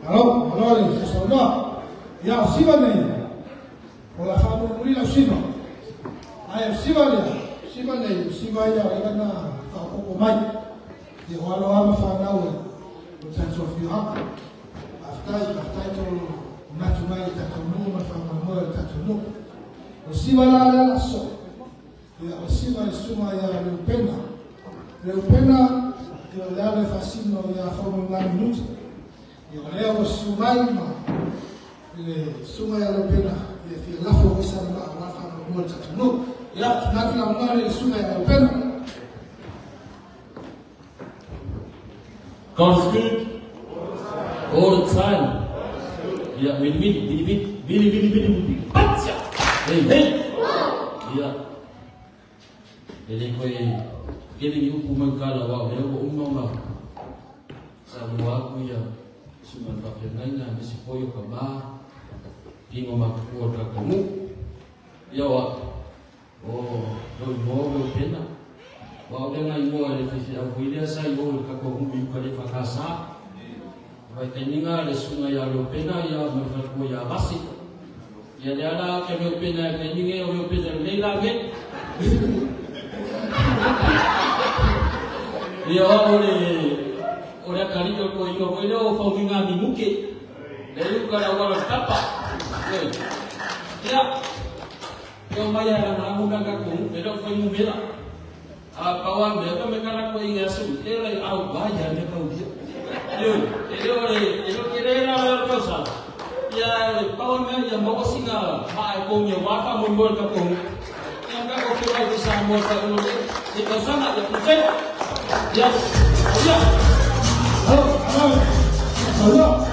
Malo, malo le sausaunoa. Ia, o siva nei, o le a faamulimuli lau siva. Ae o siva lea, siva nei, o siva ia o leva na faaopoopo mai. Ia, o alo lava ma fanau e o tatou afioaga. Faafetai, faafetai tolo manatu mai i le tatou nuu ma le faamoemoe o le tatou nuu. O siva la lea la soo. Ia, o siva i le susuga ia Reupena. Reupena, ia o le alo e faasino ia Faumuina Minuta. Ia, o lea ua susu mai ma le susuga ia Reupena ia fia lafo foi sana maa aua le faamoemoe o le tatou nuu. Ia, tuuina atu le avanoa lenei i le susuga ia Reupena. God is good all the time. Ya, mili mili mili mili mili mili mili patia. Hey hey. Ya. E le koe kele ni upu mai kala wa o lea ua uma ma sa mua aku ia susuga i le faafeagaiga aemaise foi o tama tino matutua o le tatou nuu. Ia o a'u o lou igoa o Reupena. Aua o le aga igoa e le faifeau foi lea sa i o i le tatou nuu i uka le FKS. Vaitaimiga le susuga ia Reupena ia ma le faletua ia Vasi. Ia lea la ke Reupena e taimiga o Reupena lenei la ge. Ia o le o le akalii o toeaina foi lea o Faumiga Minuke. Le uka le auala o le tapa. Ia, e omai e lagolago mea tatou nuu, e le o fuainumera. A pau a mea ka me kala koe i aso i te lai au vai a mea kaulia. Ioe, e le o le, e le o tele la o le tausala. Ia le pawa mea ia maua singa maa e kō ia wā wha mo mo le kako. Ia kako ke wai te sa mo ta ulo le. Te kausanga ia pute. Ia. Ia. Halo, halo. Halo.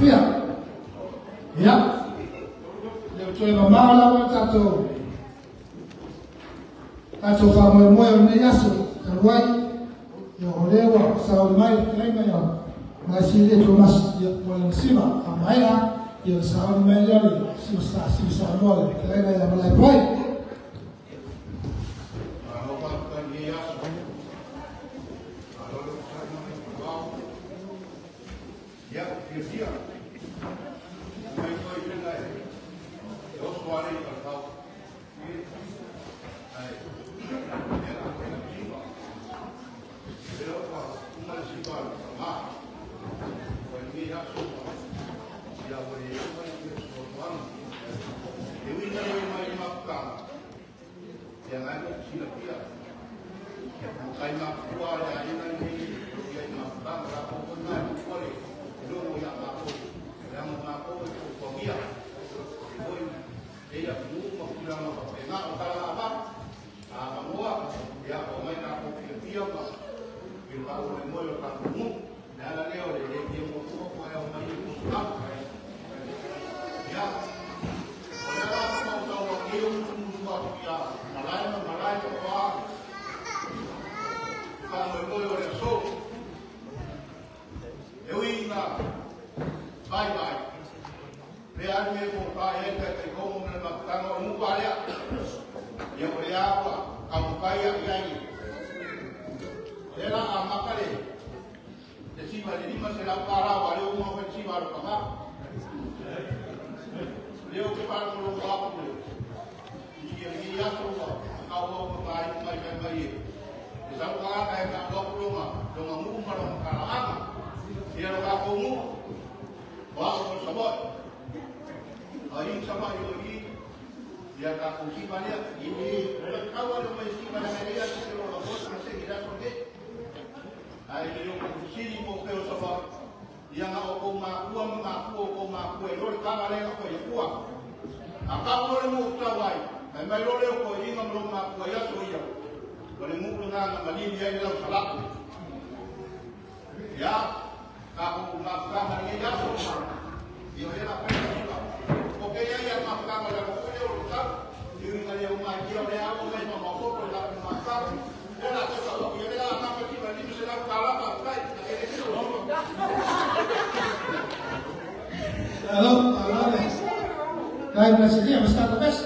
fia. Ia, le toe mamao lava tatou tatou faamoemoe o lenei aso talu ai ia o lea ua saoli mai le fetalaiga ia Malaesilia Tomasi ia mo lana siva a maea ia le saoli mai lea le siva siva Samoa le fetalaiga ia Malae Pai. Malo faafetai i lenei aso. Malo le onosai mai Gagaifomauga. Ia, fiafia. Mai koe i lena e oso ale i Talatau. Ai, ela, ela siva. Lea ua uma le siva a le ma. Ua i lenei aso ia ua le uma le fesoasoani. E ui ina loi mai i mafutaga, ia ngai mo silafia. Kai mafua le aiga lenei o ia i mafutaga, la ko ko nai mo le logo ia mākou. Le anga mākou e tuutuagia. E foi e ia nu ma tulaga faapena o tala ava. A mangoa, ia o mai tākou fiafia ma i le faamoemoe o tatou nuu. Le ala lea o le le fia muamua po e au mai i musulaga. Ia, o le ala ma o tau nei o musumusu atu ia malae ma malae po o a faamoemoe o le aso. E ui ina vaivai, le alu e mo ka e tai tai homo na mafutaga o nuku alea. Ia o le ua taumafai ia i ai. O lea la a maka le le siva le $500 ua le uma fai siva a le pagā. Lea ou te faalogologo atu le tusi e lenei aso ua kau au ma maaiu mai fai mai e le sau tagata e ta'u atu loga loga nuu ma lona talaaga. Ia lo tatou nuu o a'u o le Sava'i. A i Sava'i o i ia tatou siva lea i le tau ale o mai siva lea lea se lo la ma se i le aso nei. Ae le o fesili po o fea o Sava'i. Ia na o kou makua ma makua o kou makua e lo le tala lea na fai atua. A kau loa le nuu tau ai, mai mai loa lea o toeaiina ma lou makua i aso ia, o le nuu lena na malili ai le lau salaku. Ia, tatou mafutaga i lenei aso, ia o lea la fai le siva. O kei ai a mafutaga o le alo foi lea o le tau, i uiga le umaitia o lea alo mai famaopopo i tatou mafutaga. Lea la tau ta'u atu ia lea la a maka siva i $500 faafetai, na kele sila o siva. Alo, alo le. Dai Malaesilia, ma stata pesa.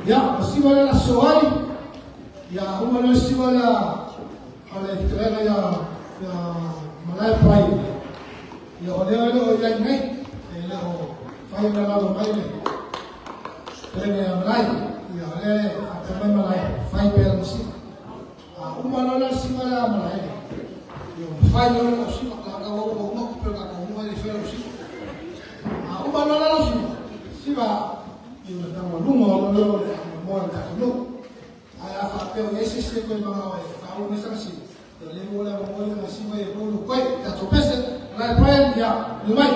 Ia, o siva le laso ai, ia uma loa siva le a le fetalaiga ia ia Malae Pai. Ia o lea e le o i ai nei, e le o fai ona lalo mai le fetalaiga ia Malae. Ia o lea e faapea mai Malae, fai pea lana siva. A uma loa la siva le a Malae le, ia ua fai loa le lau siva, la ka ua uma uma kupe o tatou uma e le fai lau siva. A uma loa la lau siva, siva ia o le taualuga o lea o le faamoemoe o le tatou nuu. Ae a faapea o i ai se isi e toe manao e faaulu mai sana siva, ia lea ua le avanoa ia na siva ia lulu koe, tatou pese, Malae Brian, ia, lulu mai.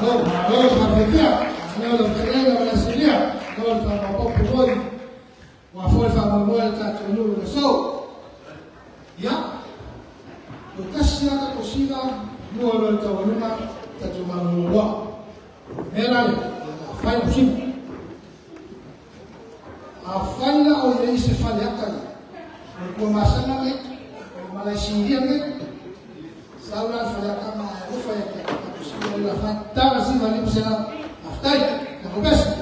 Malo, malo, faafetia, malo lau fetalaiga ma le Silia, malo le faamaopoopo foi ua afoa le faamoemoe a le tatou nuu i le aso. Ia, toe tasi lava tatou siva, mua loa i le taualuga tatou malolo loa. O le mea la lea, ia o le a fai lau siva. Afai la o i ai se faleata ia, o le Tuamasaga nei, o le Malaesilia nei, sau la le faleata ma ae alofa ia te au, tatou siva lea o le a fai, tala siva 500, faafetai, tatou pese.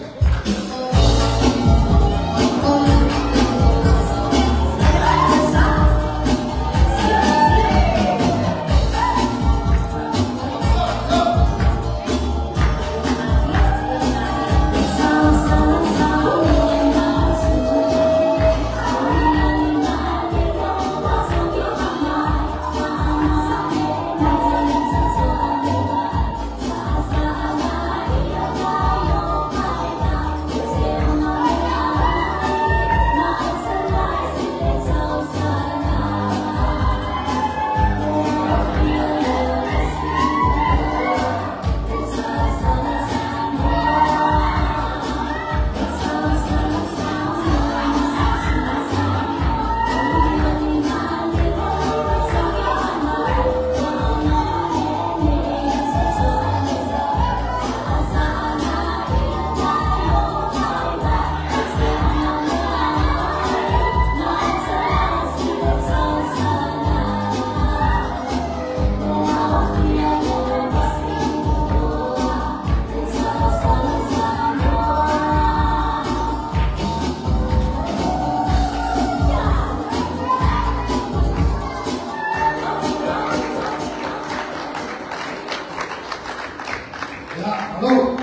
Ia, malo.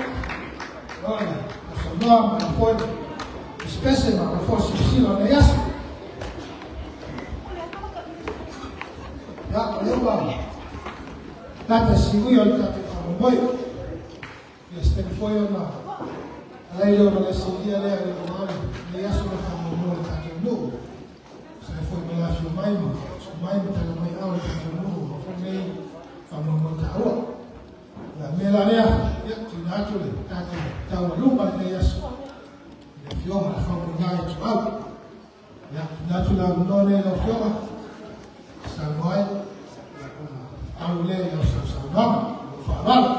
Malo le saunoa ma le foi pesepese ma le foi silasila o lenei aso. Ia, o lea ua tata siui o le tatou faamoemoe. Ia, se taimi foi ona alai lea o Malaesilia lea i le aua lenei aso le faamoemoe o le tatou nuu. Sa ai foi ma le afio mai ma susu mai ma tala mai ao le tatou nuu ma foi lenei faamoemoe taua. O le mea la lea, ia, tuuina atu le tatou taualuga i lenei aso i le Afioga i le Faumuina Ituau. Ia, tuuina atu le avanoa lea i lau Afioga, saunoa ai, ia, ona alu lea i lau sausaunoaga, lau faaaloalo.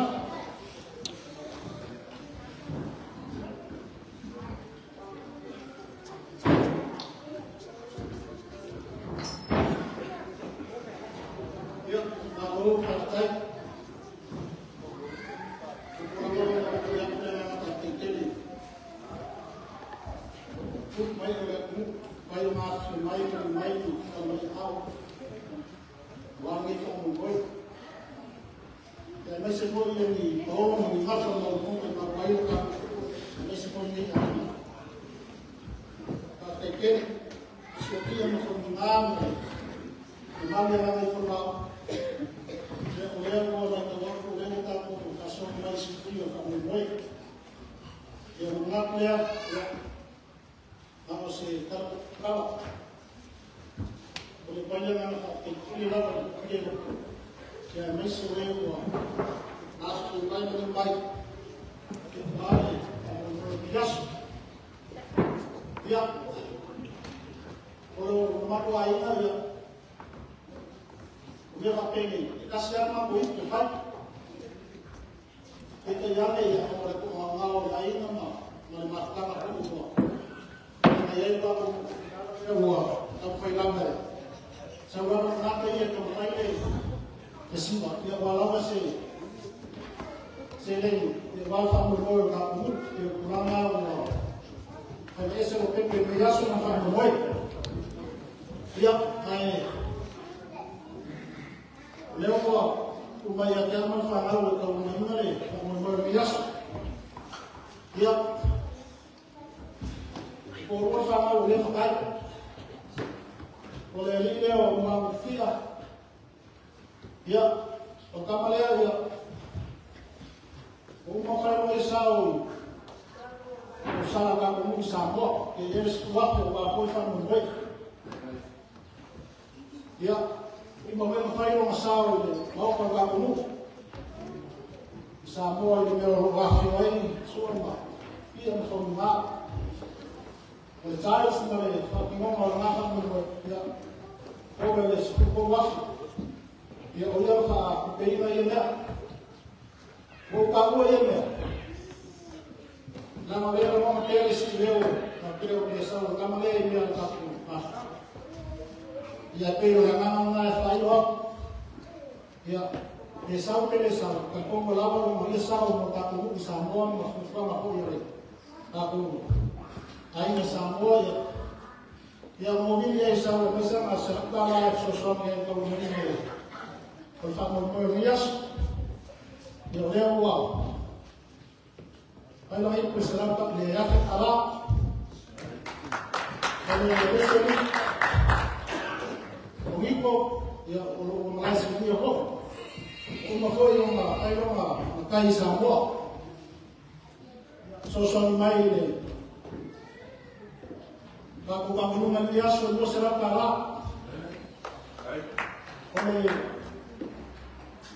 Ia, malo faafetai. Tupulaga o le agaga faafetai tele. Tupu mai o le atunuu, mai o mafifio mai ma mai ma mai ao. Ua lenei faamoemoe. Aemaise foi o ni paoa ma ni gafa maualuga e maua ai le tatou, aemaise foi lenei aiga. Faafetai tele, siatia ma faumuina ma le male agaga i folau. Ia, o lea ua matau atu, o lea ua tatou faasoa mai i sifia o faamoemoe. Ia, o le manatu lea, ia, na o se tala kala. O le pai le agaga faafetai tele lava i le paia o ia aemaise o lea ua afifio mai ma mai aua le faamoemoe o lenei aso. Ia, o le mamalu o aiga, ia, o mea faapenei, e tasi lava le matou itu e fai. Peitai ane, ia, o le toagaogao o le aiga ma le mafutaga foi ua mai ai le tatou ua taumafai lava e sau lava tagata ia e taumafai le siva, ia ua lava se seleni ia aua le faamoemoe o le tatou nuu. Ia, o tulaga ua faivaese o pepe i lenei aso ma faamoemoe. Ia, ae o lea ua uma ia te au ma le fanau e taulimaina le faamoemoe o lenei aso. Ia, o lua fanau o lea matai. O le alii lea o Magufia. Ia, o tama lea, ia, o uma whai e sao o sala tatou nuu i Samoa. E i le 10,000 o a foi faamoemoe. Ia, uma mea ma fai lona sao i le maota o tatou nuu. Samoa i le mea o loo afio ai Sua ma Pia ma Faumuga. O le tais ma le faatinoga o lena faamoemoe, ia, ova i le 13,000. Ia, o ia faatupeina ia mea. Ua ou taua ia mea, leaga o lea e lagona pea le isi leo faapea o le sau o le tama lea i mea o le tatou mafutaga. Ia, pei o le agaga lena e faailo atu. Ia, pe sau pe le sau, talitonu lava lona ia sao mo tatou nuu i Samoa ma fuafuaga foi a le tatou aiga Samoa. Ia, ia mo vili ai sau e maise na $100 e fesoasoani ai taulimaina o le faamoemoe o lenei aso. Ia, o lea ua fai lana ipu i selau le $1,000. O le Leseli o Niko, ia, o loo malae sinia foi uma foi ona fai lona matai i Samoa fesoasoani mai i le tatou tauguluga i lenei aso e $200. O le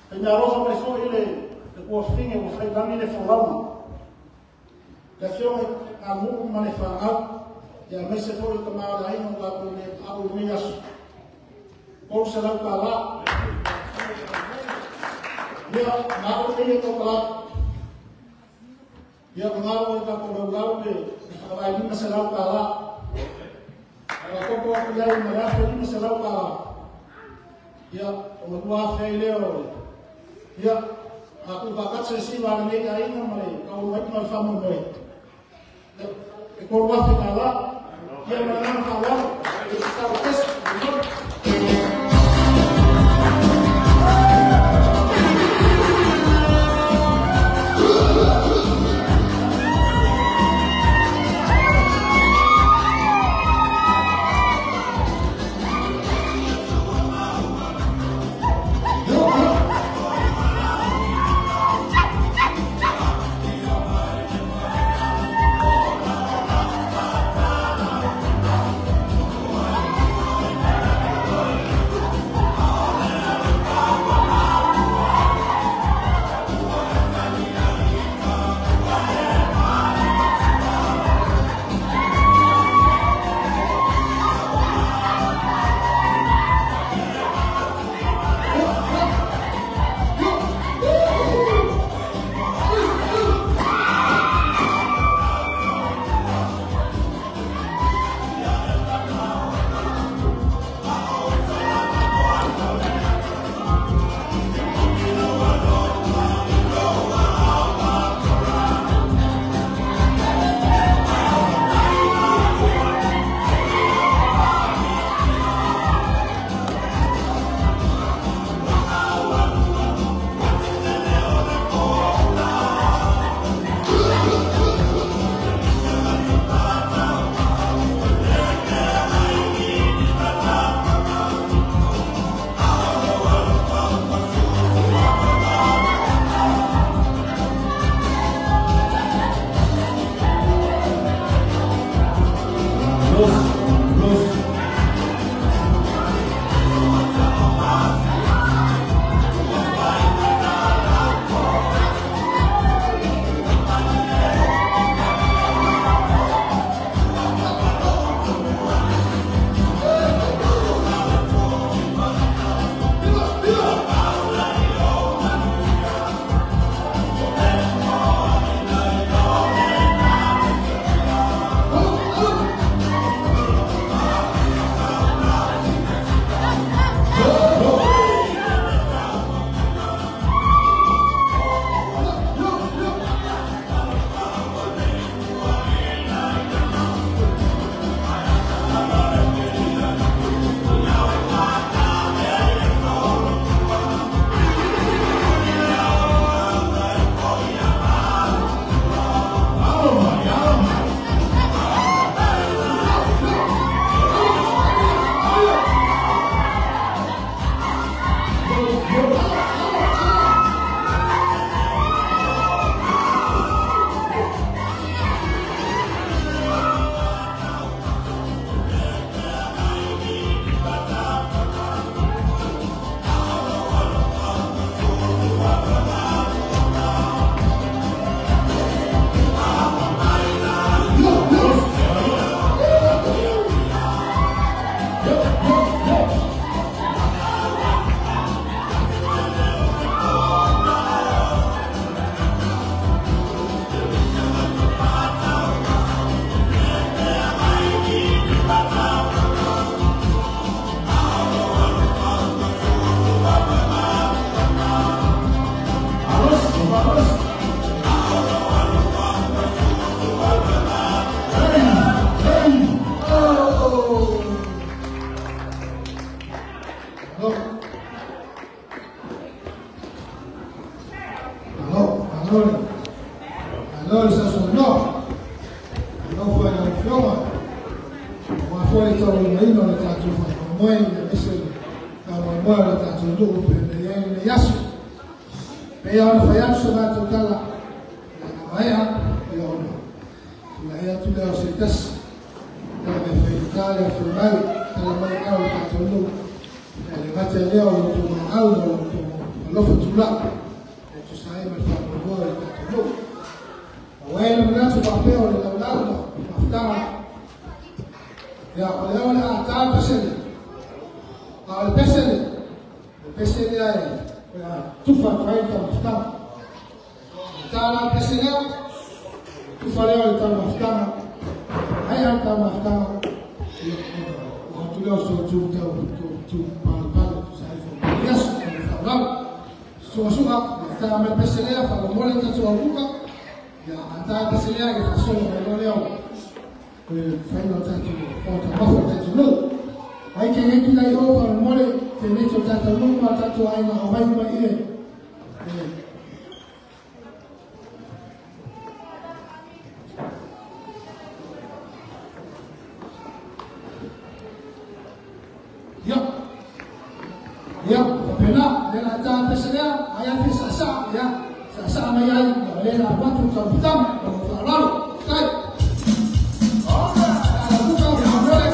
faimeaalofa mai foi le tuafafine ua failagi le folauga, le afioga i Gamuu ma le fanau, ia aemaise foi le tama o le aiga o tatou le paau i lenei aso, $300. Ia, ma au nei e tautalatu. Ia, magalo e tatou laulau le faavae $500. Faatoto atu i ai ma le $1,500. Ia, ona 2,000 ai lea o ia, a tuufaatasi le siva a lenei aiga ma le taulumaiga ma le faamoemoe, e $3,000. Ia, ma le agaga faaaloalo, e se talo pesi. Malo le sausaunoa, malo foi i lau Afioga, aua foi le taulimaina o le tatou faamoemoe aemaise le faamoemoe o le tatou nuu pei ona i ai lenei aso. Pei ona fai atu se matou tala, ia na maea, ia ona tulai atu lea o se tasi, ia me faigata le afio mai, tala mai au le tatou nuu, ia le gata i lea o lo outou valaau ma lo outou alofa tulai, e tusa ai ma le faamoemoe o le tatou nuu. Ua e le manatu faapea o le laulau ma mafutaga, ia o lea o le a ta pesele, a o le pesele, o le pesele lea e tufa atu ai le taumafataga. Ta la pese lea, tufa lea o le taumafataga, ai a le taumafataga, ia o atu lea o se tu tau tu palepale tusa ai foi ma le aso ma le faaulalo. Suasuga, ia ta mai pese lea, faamolemole tatou auuka, ia a ta pese lea, ia faasolo mai loa lea o le faiga o tatou faataumafa o tatou nuu. Ai ke heki lai o faamolemole, te nei o tatou nuu ma tatou aiga aumai uma i e. Ia, ia, faapena, lea la ta pese lea, ai afi saasaa, ia, saasaa mai ai, ia o lea la avatu taumafataga, ma lou faaaloalo. Tai. Ala buka faamolemole.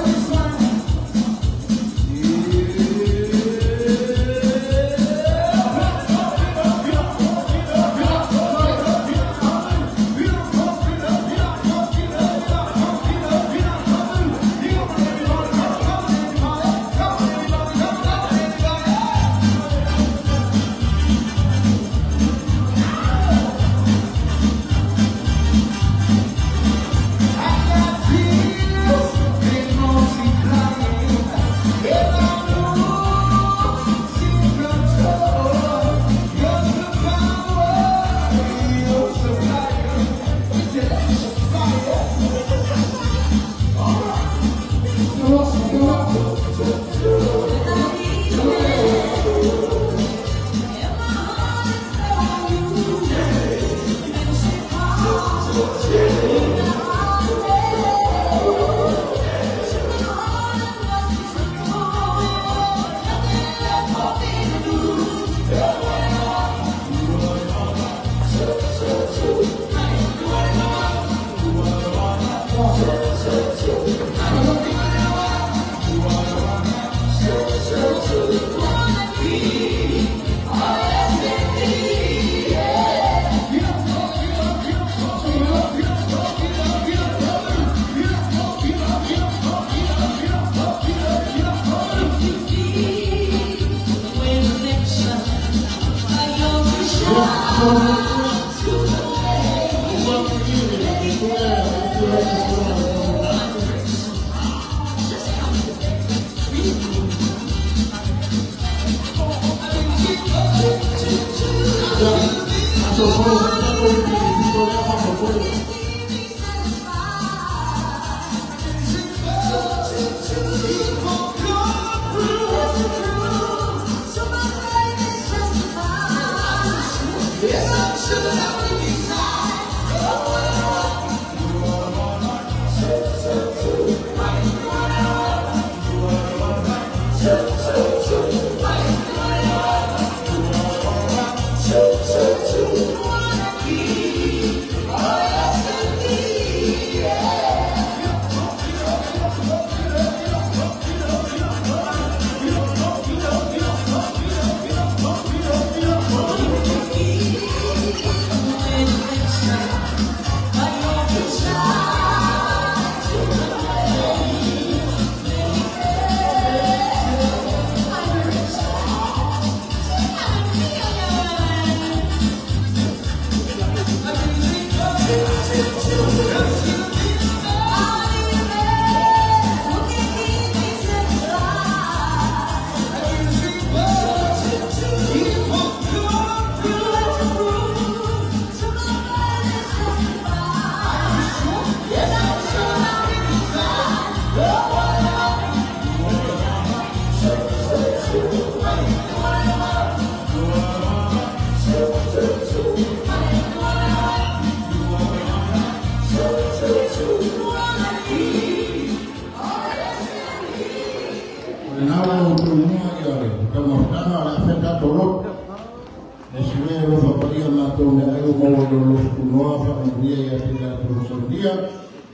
ai o maua le alofa tunoa faamanuia ia te tatou saunia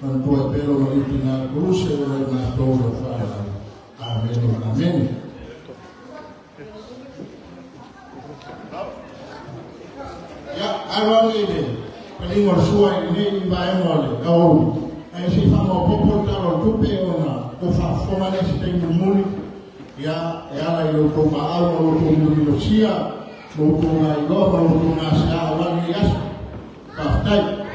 manatua e pea lona liuti na koluse ona i matou lau faalau. Amene. Amene. Ia, alo ane i le paliga o le sua i lenei vaega o le aoauli. Ae se i faamaopoopo le Tala o le Tupe ona tou faafofoga lea i se taimi mulimuli, ia, e ala i lo outou maau ma lo outou mulilosia, lo outou lailoa ma lo outou gasea aua lenei aso. Faafetai.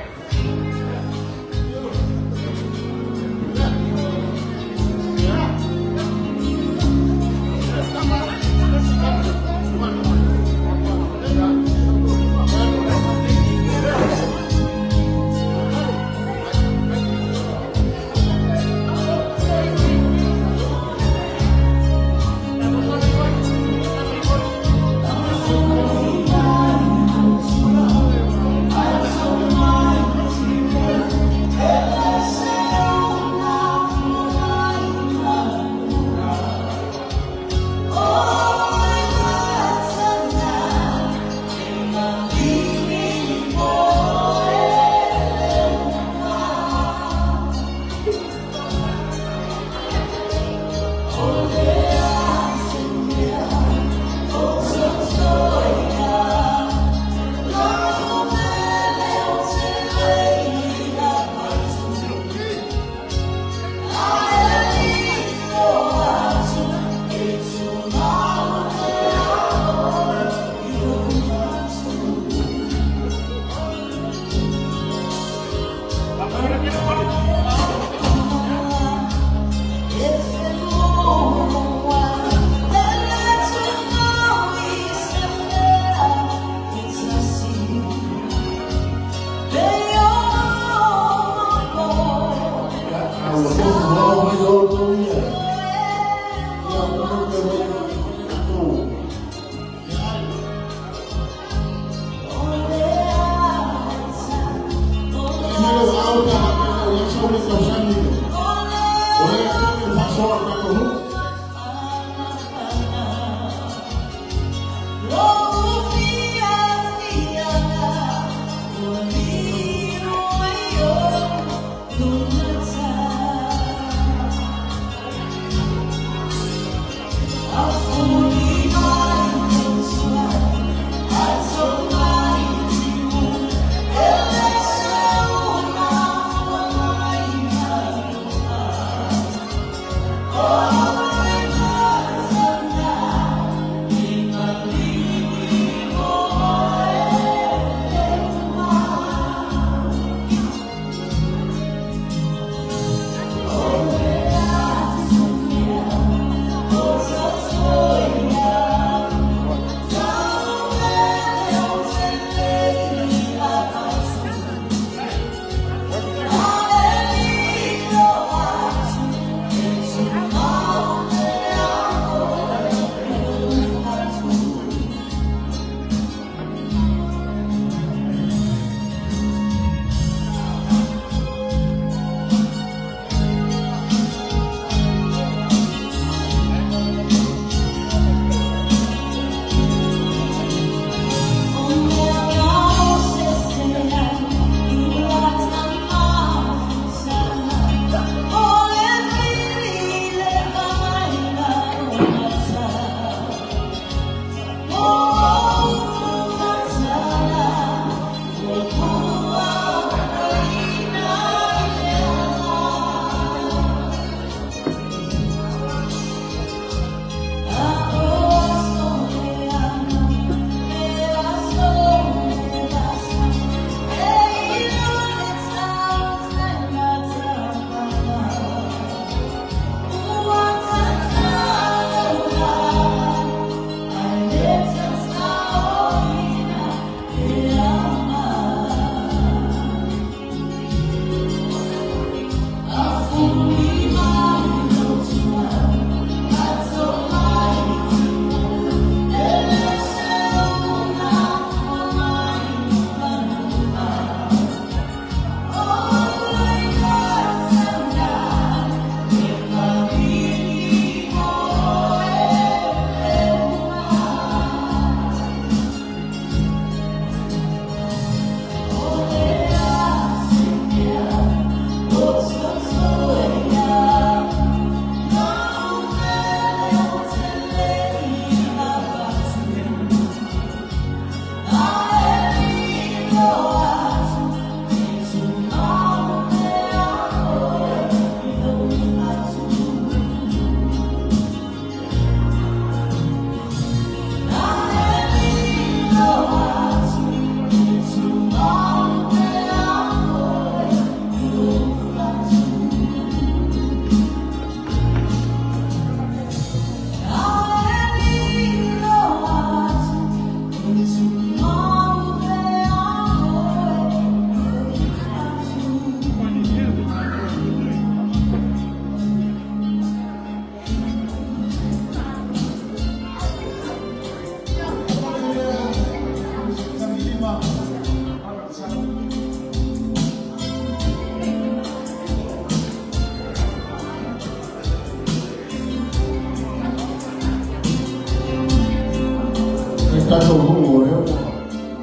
Tatou nuu o lea ua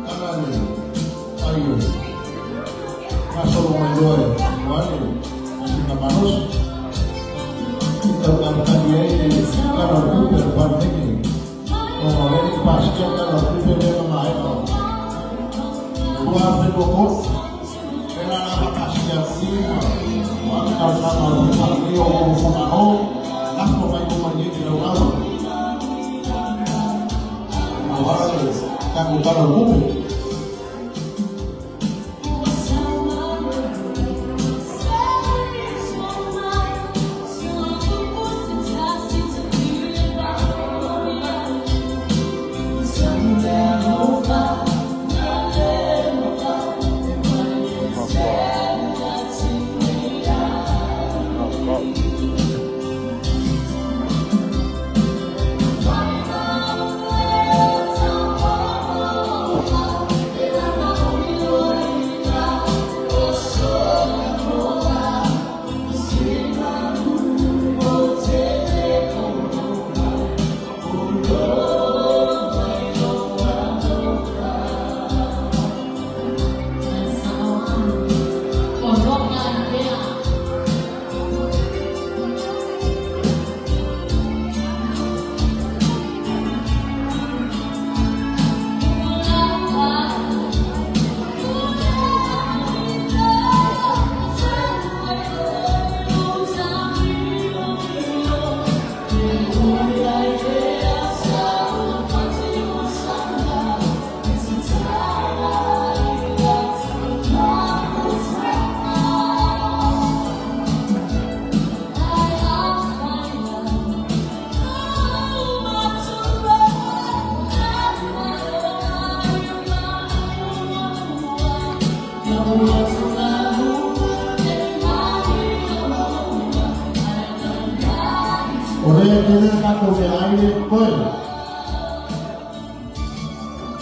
tala le ai gasolo mai loa e ua le masina malosi. I taukalikali ai le Tala o le Tupe a le Palemene ona o lea le i pasia Tala o le Tupe lea na maea o 2023. Lea la na pasia atu i ma ua le talosaga o le faalelei o itumalo lafo mai luma i nei laulau aua le tatou Tala o le Tupe. O lea tele tatou feagai le totoe.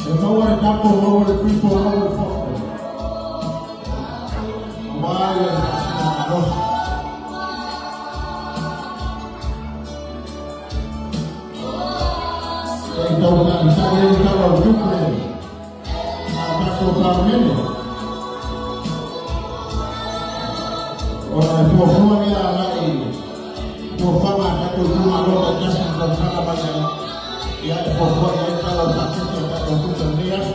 E maua le tatou, maua le pito, maua le poto. Aua le faasina malosi. E tau talitali ai Tala o le Tupe a tatou Palemene. Ona e fuafua lea agai fuafuaga a tatou itumalo taitasi i tausaga mai ai, ia e fuafua i ai le Tala o le Paketi a tatou tupe i lenei aso.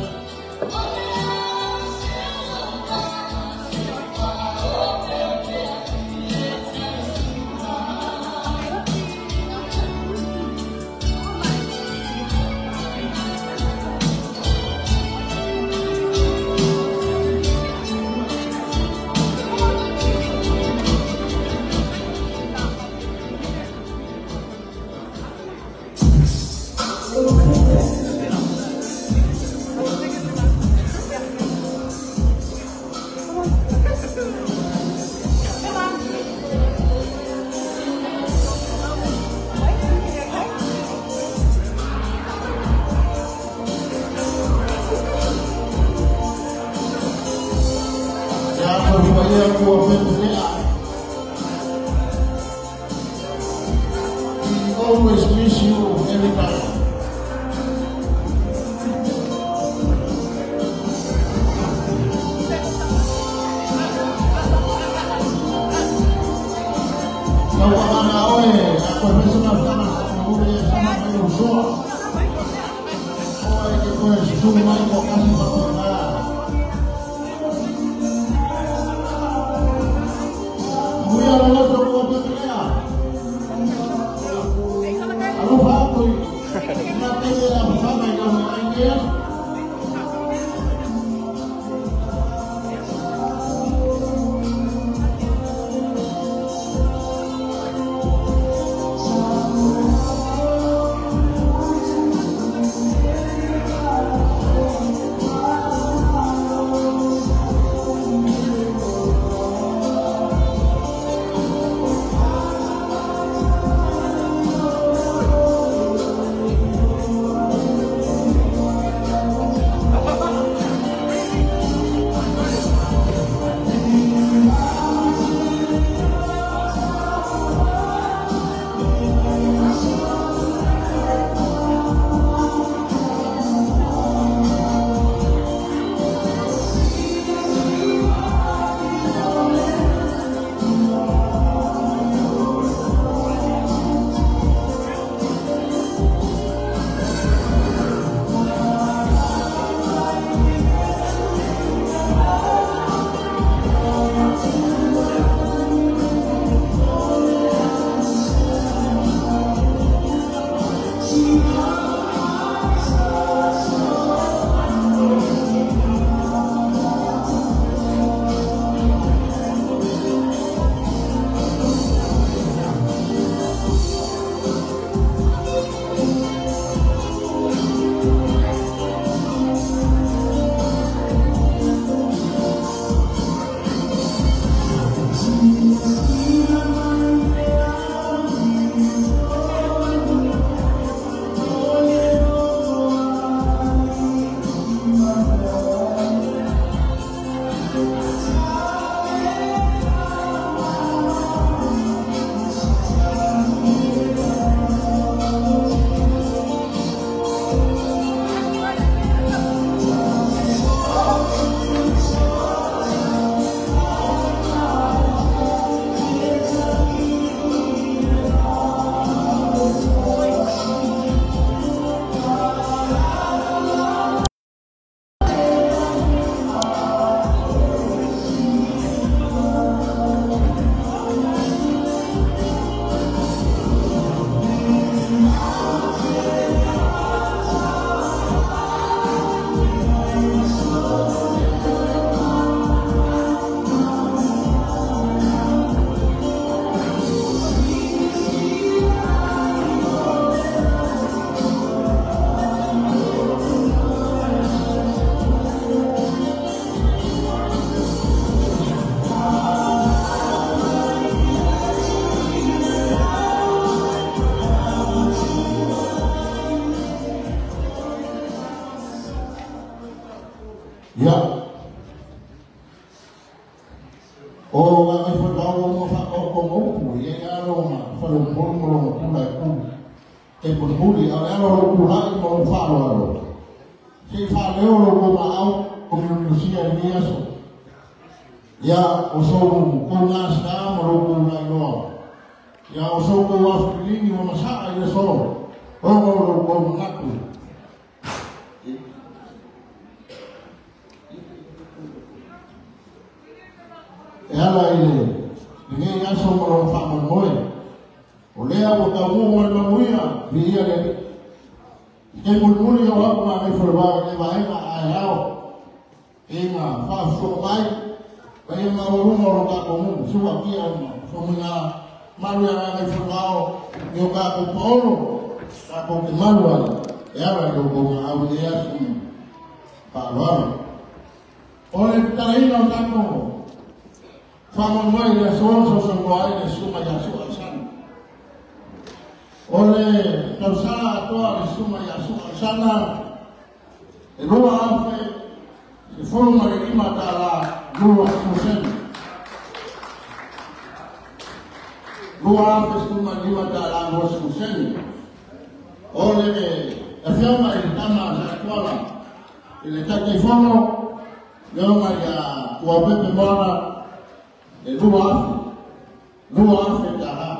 Ia fuafuaia ua fetelea. We always miss you every time. Lau amana oe, a koe fai se mafutaga sa ule ia sama mai lou soa. Oe ke koe susulu mai toatasi faapena. Amuia le loto ua fetelea. Alofa atu i lena taimi e afafaga i lau meaai i lenei aso. O ngai foi vau mo fa o ko mo pu ye ya lo ma fa lo mo mo lo ku la ku te mo mo li a ya lo ku la mo fa lo lo se fa le o lo ma au ko mi si ya ni aso ya o so ko na sa mo lo ku la lo ya o so ko wa fi ni mo ma sa ya so o mo lo ko na ku e ala i le lenei aso ma lona faamoemoe o lea ua taugū mai le manuia viia le Alii i mulimuli o au magaifo le vao i le vaega ae ao e ga faafofoga mai paia maualuga o lo tatou nuu suakia ma famuiga malu ia gagaifo le vao i o tatou paolo tatou te malu ai e ala i loutou gaau i lenei aso faaaloalo o le tatalaina o tatou faamoemoe i le aso sausaunoa ai le susuga ia Su'a Aisana. O le tausaga atoa le susuga ia Su'a Aisana e $2,015.20. $2,015.20. O le afioga i le tama a Satuala i le Taitaifono leoga ia Tuapepe Moana e $2,000 tala.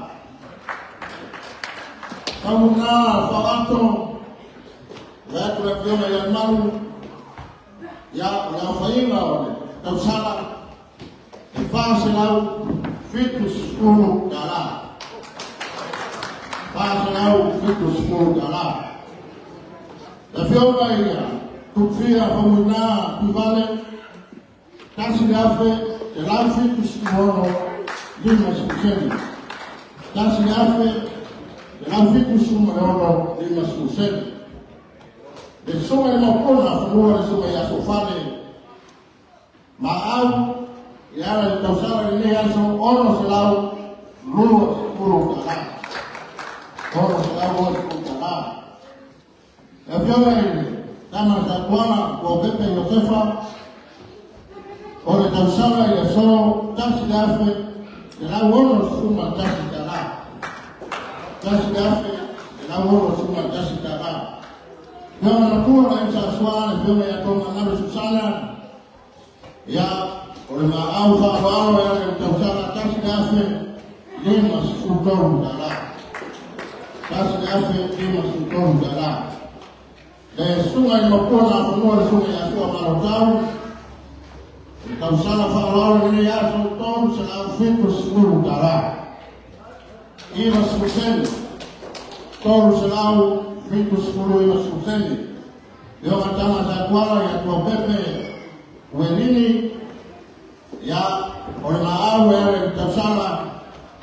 Kamuna faato le atu le afioga ia Malu ia o le aofaiga o le tausaga e $470 tala. $470. Le afioga ia Tupia Famuina Tuivale 1,176.50. 1,176.50. Le susuga i le Maupona fanua le susuga ia Sofale Maau i ala i le tausaga i lenei aso $620 tala. $620. Le afioga i le tama na Satuala Tuapepe Iosefa o le tausaga i le aso $1,161 tala. $1,161 tala. Fioga matua la Insa Sua le fioga ia Tona Nalu Susana ia o le maau faaaloalo ia le tausaga $1,053 tala. $1,053 tala. Le susuga i Mapua na afanua le susuga ia Sua Malotau le tausaga faaaloalo i lenei aso $370 tala. 90 379. Leoga tama Satuala ia Tuapepe Uelini ia o le maau e ale le tausaga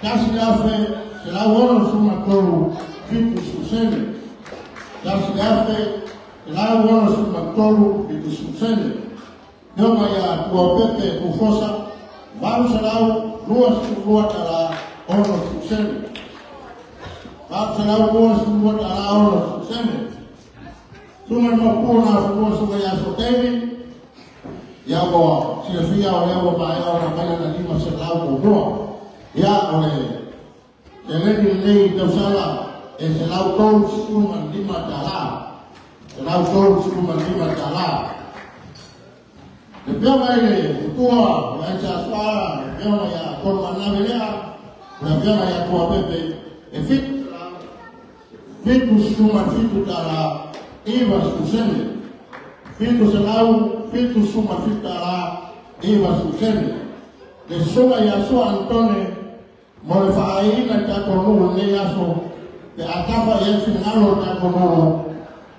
$1,163.70. $1,163.70. Leoga ia Tuapepe Tufosa $822 tala 60. $822 tala 60. Suga le mapua na afanua suga ia Sotevi ia ua silafia o lea ua maea ona mai lana 501. Ia o le seleni lenei tausaga e $135 tala. $135 tala. Le afioga i le matua o le Aisa Suara, le afioga ia Tonu Manave lea, le afioga ia Tuapepe e 77 tala 90 sene. 777 tala 90 sene. Le susuga ia Sua Antone mo le faaaiina i tatou nuu lenei aso pe atafa i ai finagalo o le tatou nuu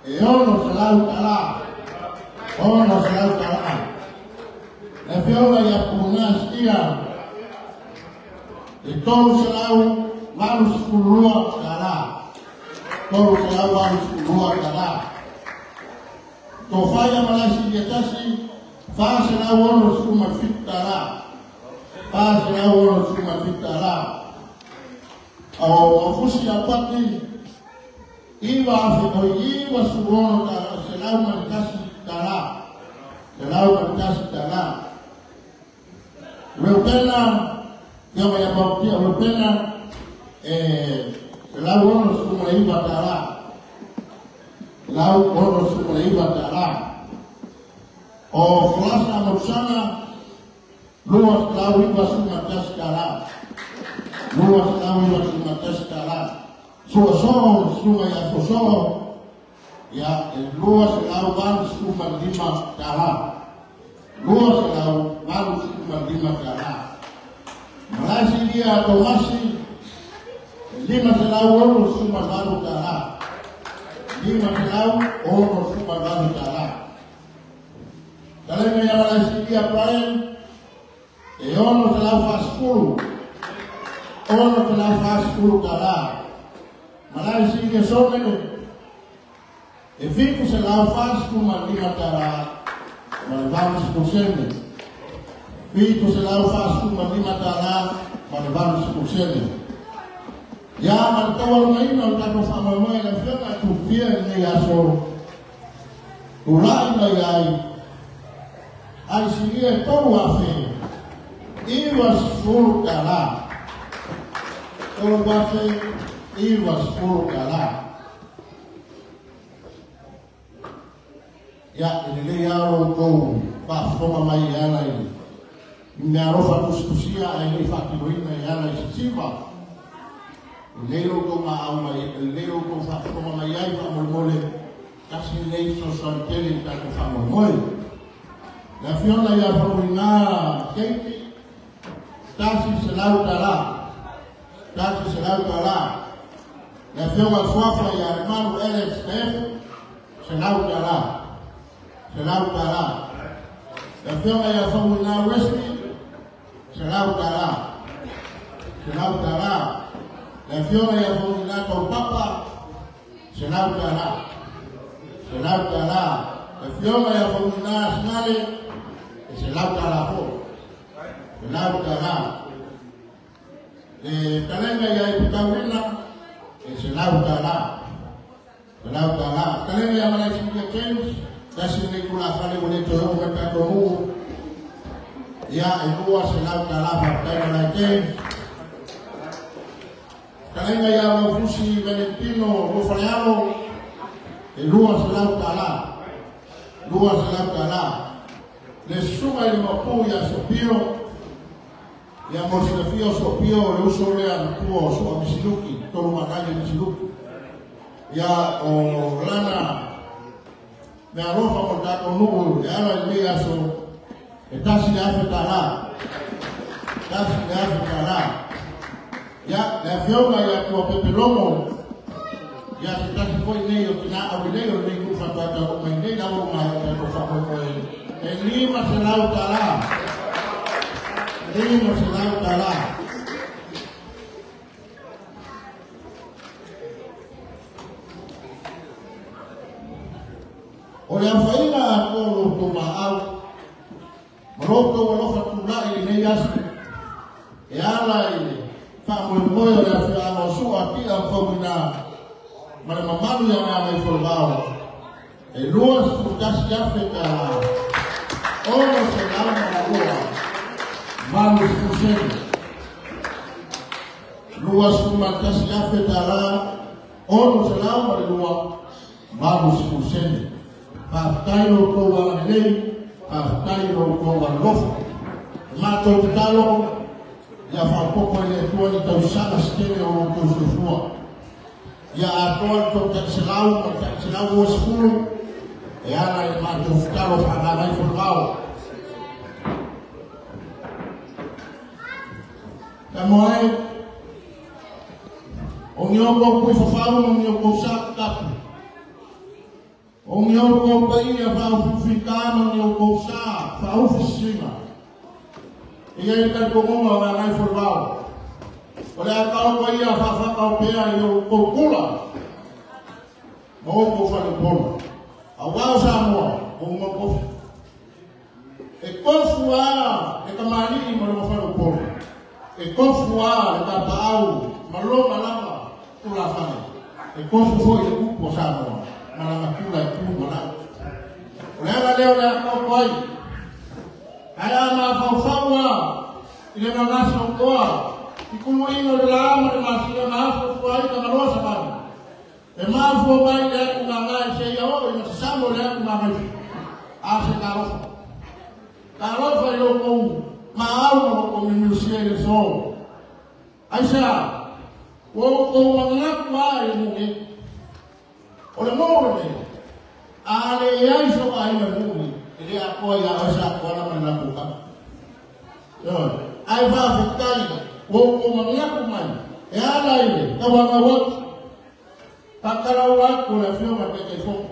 e 600 tala. 600 tala. Le afioga ia Puna Sitia e 382 tala. 382 tala. Tofaia Malasi ia tasi 467 tala. 467 tala. O mafusi a pati iwa afe o iwa suono tala 101 tala. 101 tala. Reupena, ia mai apautia, Reupena, e lau ono suma iwa tala. Lau ono suma iwa tala. O Folasa Mausana, 291 tala. 291 tala. Soa suma ia soso, ia 285 tala. 285 tala. Malaysia Tomasi, 568 tala. 568 tala. Talenga ia Malaysia Brian, e 640. 640 tala. Malaysia Somene, e 745 tala. Malevamos por sene. 745 tala, malevamos por sene. Ya maltawa mai na tato fa mai la fiona tu pia ni aso. Ulai mai ai. Ai siria tolu afe. Iwa sfuru tala. Tolu afe iwa sfuru tala. Ia, e lelei alo tou faafofoga mai e ala i mea alofa tusitusia ae lei faatinoina e ala i sisiva. E lelei loutou maau mai, e lelei loutou faafofoga mai ai faamolemole, tasi lelei fesoasoani tele i tatou faamoemoe. Le afioga ia Faumuina Keiki, 100 tala. 100 tala. Le afioga Fuafa ia Lemanu Alex Tefu, 100 tala. 100 tala. Le afioga ia Faumuina Wesley, 100 tala. 100 tala. Le afioga ia Faumuina Taupapa, 100 tala. 100 tala. Le afioga ia Faumuina Sinale, 100 tala fo. 100 tala. Le talenga ia Iputauina, 100 tala. 100 tala. Talenga ia Malaysia James, tasi nei kula fale o le toe o ka tonu. Ia e 200 tala fa tai na James. Talenga ia Maufusi Valentino Rofalealo, e 200 tala. 200 tala. Le suga i le mapu ia Sopio, ia Mosilafia Sopio, le uso lea matua o Soa Misiluki, tolu makali Misiluki. Ia o lana me alofa mo tatou nuu e ala i lei aso, e tasi le afe tala. Tasi le afe tala. Ia, le afioga ia tua Pepelomo, ia se tasi foi nei o tina au i nei o nei kufa tata o mai nei na o mai o tatou faamoemoe. E 500 tala. 500 tala. O le afaina atoa o loutou maau, ma loutou alofa tula'i lenei aso, e ala i le faamoemoe o le afioaga o Su'a Tia ma Faumuina, ma le mamalu ia Gagaifolovao, e 21,000 tala, 602, 80 sene. 21,000 tala, 602, 80 sene. Faafetai loutou agalelei, faafetai loutou alofa. E matou tatalo, ia faaopoopo i le Atua ni tausaga se tele o loutou soifua. Ia atoa le tou 100 ma le 120, e ala i le matou tatalo faagagaifolovao. Ka moe, o ni o pui fafau ma ni o kou sa tapu. O ni o kou paia whaufuwhita ma ni o kou sa whaufisina. Ia i karikongonga o ngā ngai wharwao. O le atau paia whawhakau pea i o kou kula. Ma o kou whalepona. A wao Samoa, o ngā kofi. E kofu a e kamali'i ma le mawhalepona. E kofu a le tapaau ma loma lava kula whane. E kofu foi le kupu o Samoa. Ma langa kula e kulu mana. O le ala leo le akau ai. Hai a mā whauwhaua I le gagasa o toa, i kuluiga o le lā ma le masina na afuafua ai Tagaloa Savali. E mafua mai le atu gagae seia oo ina sasamo le atu gagaifo. A se talofa. Talofa i lo kou maau ma lo kou mimiusia i le aso. Aisea, ua outou manatu a i le nuu nei. O le nuu lenei, a leai so aiga nuu e le atoa ia oe sa atoa ma le latou tama. Ioe, ae faafetai ua outou manatu mai e ala i le tauanau atu, faatalaua atu o le Afioga i le Taitaifono,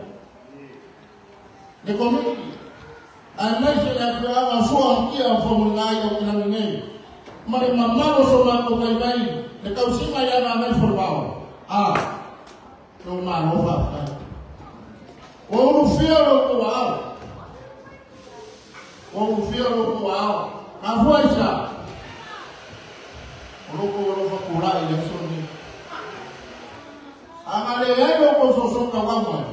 le Komiti, aemaise le afioaga o Sua ma Tia o Faumuliga i Aukilani nei, ma le mamalu o so matou vaivai le tausiga ia Gagaifoolevao. A, lou Malo faafetai. Ua ulufia lo outou aao. Ua ulufia lo outou aao. Mafua i sa? O lo outou alofa tulai i le aso lenei. A na leai lo outou soso tauau mai,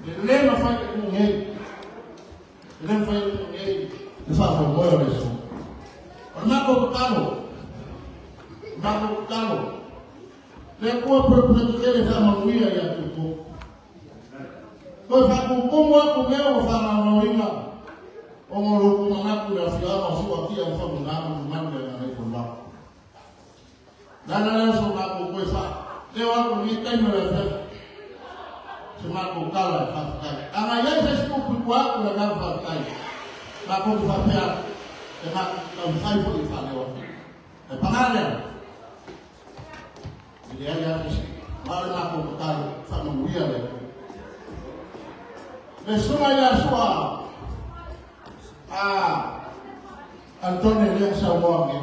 e le mafai e nuu nei, e le mafai e nuu nei le faamoemoe o le aso. O le matou tatalo, le matou tatalo, le Atua pulepule tetele faamanuia ia te outou. Toe faatumutumu atu mea ua faagaogaoina ona o lo outou manatu i le afioaga o Suatia ma Faumuina ma mamalu le Gagaifomauga. O le ala lea o so matou toe faaleo atu i lenei taimi o le afiafi se matou tala e faafetai. A na i ai se isi upu i tua atu o le agaga faafetai, matou te faapea atu, e matou te taumafai foi e faaleo atu. Ae paga lea, e leai lava se isi, ma o le matou tatalo, faamanuia le Atua. Le susuga ia Sua a Antone lea na saunoa nei.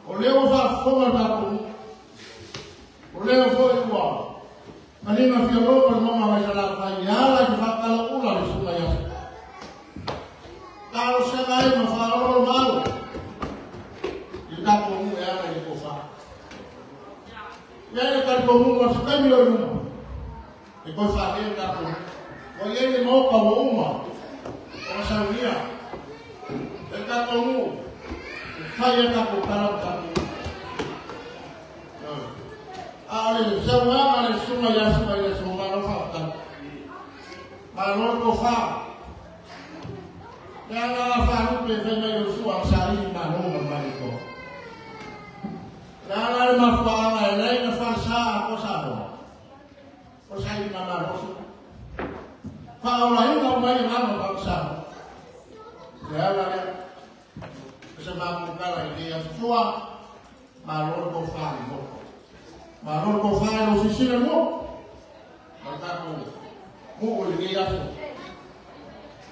O lea ua faafofoga le tatou nuu. O lea foi ua manino fialogo le mama mai Salafai e ala i le faatalaula le susuga ia Sua. Talosaga ai ma faaoloolo malo i le tatou nuu e ala i le tofa. E i ai le talitonuga o se taimi o i luma e toe faaleo le tatou nuu. Ua i ai le maota ua uma ona saunia e le tatou nuu e fai ai le tatou tala ma tatou nuu. A o le saunoaga a le susuga ia Sua i le aso, malo faafetai. Malo le tofa. Le agaga faalupe fai mai o Sua na saili malo ma le Malietoa. Le ala le mafuaaga e leai na falesa atoa Samoa. O le saili na malosi. Faaolaina uma ai agaga o tagata Samoa. Le ala lea. O se matou tala i lenei aso Sua, malo le tofa i le motu. Malo le tofa i lou silasila i le motu. Ma le tatou nuu i lenei aso.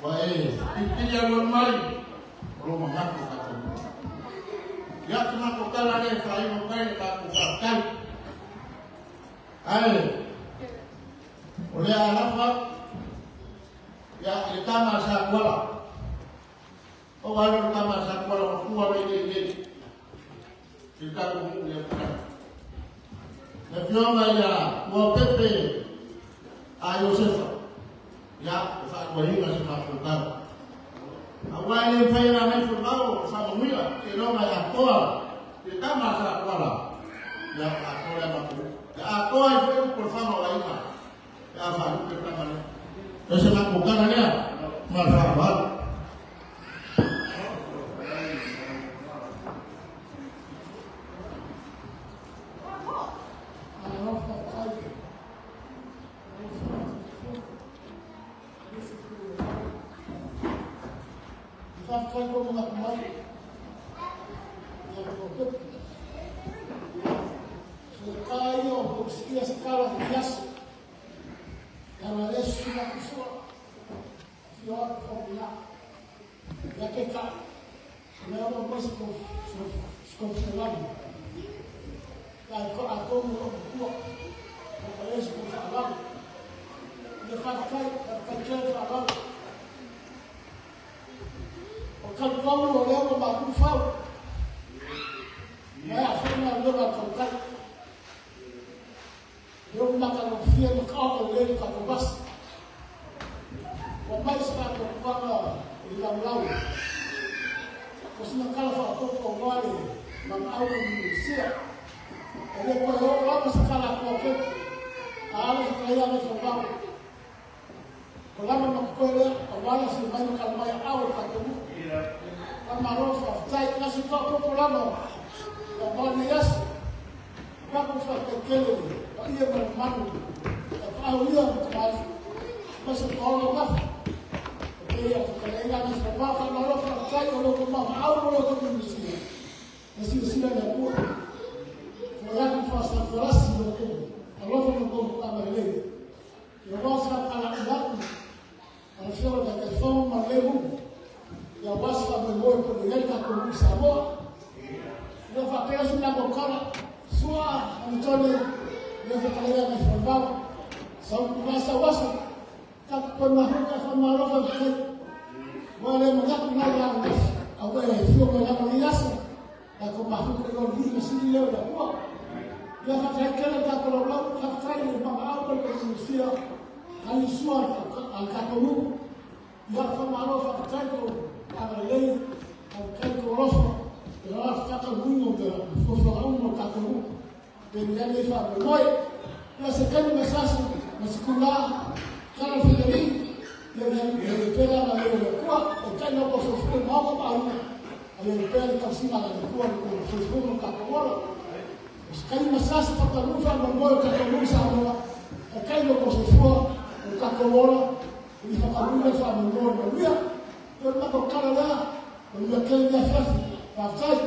Ua e tilitili alualu mai, o lou manatu i tatou nuu. Ia, se matou tala lea e faaiu atu ai le tatou faafetai. Ae, o lea a lafo atu, ia, i le tama a Satuala. Pau lava lea o le tama a Satuala matua lea i nei i le tatou nuu i Aukilani. Le afioga ia Tuaopepe a Iosefa, ia, e faatuaina se matou tala. Aua e le mafai e Gagaifomauga o faamanuia seiloga e atoa i le tama a Satuala, ia, atoa lea matou upu. Ia atoa ai foi upu o le faga o aiga pe a faalupe le tama lea. O se matou tala lea ma le faaaloalo. Malo faafetai. Lau Afioga i le Fofoga, aemaise foi o lau. Faafetai lou manatu mai ia Tuaopepe. Faigata ia o pousiia se tala i le aso. Leaga o lea e susuna atu sua, afio atu faapena. Ia peitai, o lea ua aumai se tou finagalo. Atonu o lou matua, ua fai ai se tou faaaloalo. Ia faafetai, faafetai tele faaaloalo. O le talitonu o lea ua mapu fau. Maea foi galuega a le tautai. Lea ua matagofie ma taoto lelei le tatou vasa. Ua aumai se faatuatuaga i le lalolagi. O sina kala whaatopo o wale ma au ni sia. E le koe o lava sa kala kua pepe. A ala sa kai ala sa wau. Ko lama ma koe lea, a wala si mai ma kala mai au e katomu. Ka maro whaatai, na si whaatopo lava. Ka wale yasi. Ka ko whakekele, ka ia ma manu. Ka pau ia ma kamali. Masa paolo mafa. Ia whakalenga ni whawaka maro whakatai o loko maha au o loko mimisia. E sila sila le kua. Whayaku whasafarasi o loko. Alofa no komu amarelei. Ia wasa ala ilaku. Ala fiora ka te whango ma le hu. Ia wasa me moe ko ni reka ko mu Samoa. Ia whakea sina ko kara. Sua anitone. Ia whakalenga ni whawaka. Sa wasa wasa. Ka koe mahuka whamaro whakatai. Wale mangaku nai la ngas, a wale fio me lama ni asa, la ko mahuka ko vi na sini leo la kua. Ia whakatai kele ta ko lau, whakatai le mama au ko ko musia, kani sua al kakonu. Ia whamaro whakatai ko agalei, au kai ko rofa, e ra whakamuingo te fofo kakonu. Pe ni ane wha moi. Ia se kani masasi, masikula, kala whileri, ia pera na leo le kua, e kai no ko sofu maoko pa a le pera le kausima le kua ko sofu no ka kola. O se kai masasi whakamufa ma moe ka komu sa moa, e kai no ko sofu o ka kola, i whakamufa wha ma moe ma wia. Ko mako kala lea, o ia kele mea whafi, whaftai.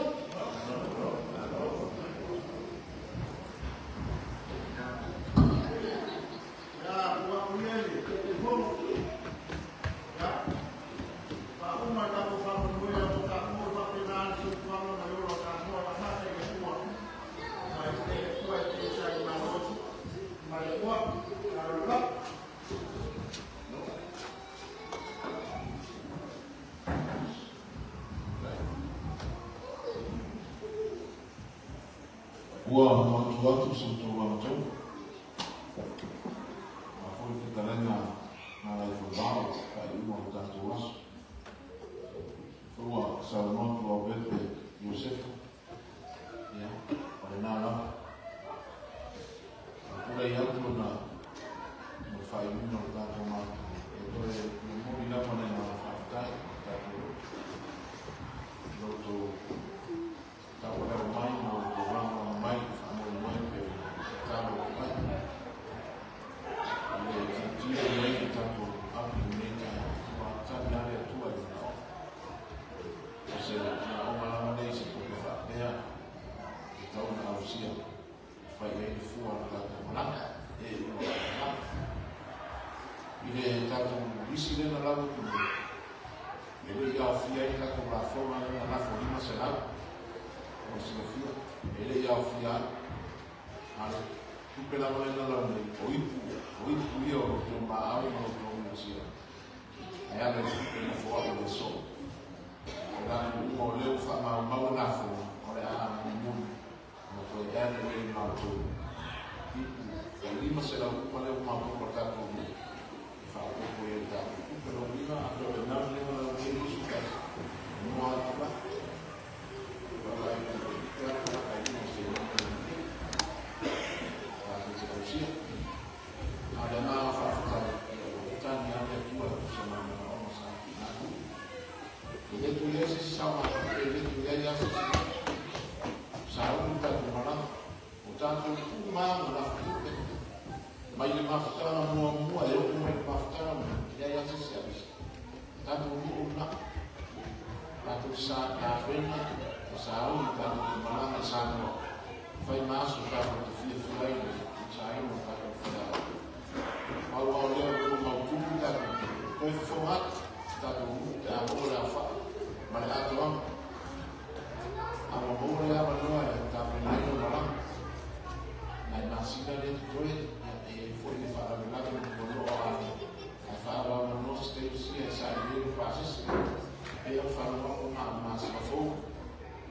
Ua mautu atu sa tou matou. A foi fetalaiga na laifovao faaiuga o tatou aso. Foi ua saunoa atu au pepe Iosefa. Ia, o lenā lava. A pulai atu ona mo le faaiuina o le tatou matou. E toe momoli lava le agaga faafetai o tatou loto taualau mai ma o tou lagolago mai faamoemoe pe tatalo atu ai. I le tilotilo i ai le tatou api lenei taeao, ua tali lava le Atua i manaoga. O se manaoga lava lea i se tupe faapea e tatau ona ausia e fai ai le fua o le tatou malaga e ua faapena. I le tatou lisi lea na lau atu nei, e le i aofia ai le tatou lafoga lea na lafo 500 o le silafia, e le i aofia ai. A le tupe lava lea na lau nei, o ipu ia o loutou maau ma loutou musia. Ae ala i le tupe na foai o le soo. O latou uma o lea ua faamaumau lafoga, o le a mulimuli ma toe ea le lei matou ipu. O le 500 uma lea ua maopoopo le tatou nuu e faaopoopo i ai le tatou tupe. Lona uiga, afai o le nanu lea na lau nei 21, e noa atu la. Wala i te atu la kai lima se lima le tatou te ausia. A le agaga faafetai, ia ua tani lava le Atua e tusa ma le manaoga sa tuuina atu. E le tu i ai se isi saogalemu, e le tu i ai lava se isi sauni le tatou malaga. O tatou uma lava na lafo tupe mai le mafutaga muamua e oo mai le mafutaga mai, e leai lava se isi avisa. Tatou nuu lena, tatou sa tapena ma sauni tatou te malaga i Samoa. Fai ma aso tatou te fiafia ai le tusaina o tatou fiaao. Pau lava o lea o lea ua mautu tatou te toe fofoga atu tatou nuu pe a maua le aofai ma le atoaga. A ua maua le avanoa e tapena ai lau malaga. Nai masina lea totoe, ia, e i ai foi le faalavelave ma tuanoa o aiga. Ae faaavanoa se taimi sia e saili ai le pasese. Pei ona faalogo atu na o le masina fou,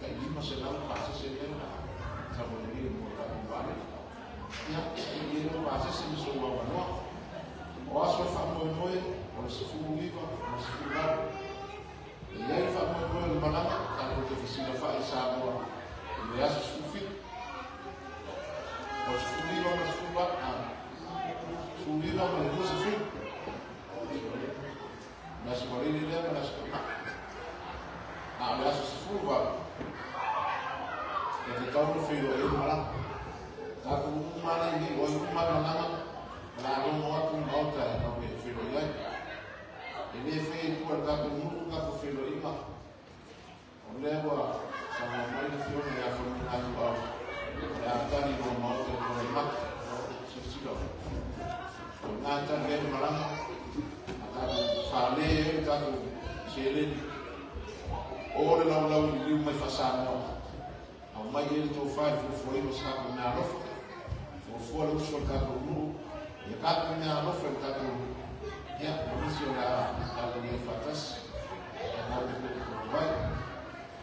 tai 500 pasese lea na taualelei mo le tatou vaalele. Ia, saili ai lau pasese ma sou avanoa. O aso e faamoemoe, o le 19 ma le 18. tatau ona feiloai ai le malaga. Tatou uma lava nei o ai uma le malaga, o le a logo atu le Maota e tatou te feiloai ai. E le faia i tua i le tatou nuu le tatou feiloaiga. O lea ua saunoa mai le Afioga ia Faumuina Ituau, o le a tali loa Maota i Tualaimata. Silasila o lena e tali ai le malaga, a tatou fale ai le tatou seleni. O le laulau i liliu mai faa-Samoa, aumai i ai le tofa i le fuafuaina o se tatou meaalofa, fuafua le uso a le tatou nuu, ia tatou meaalofa i le tatou nuu, ia, ma nisi o le a tatou i ai faatasi, e matou te potopoto ai.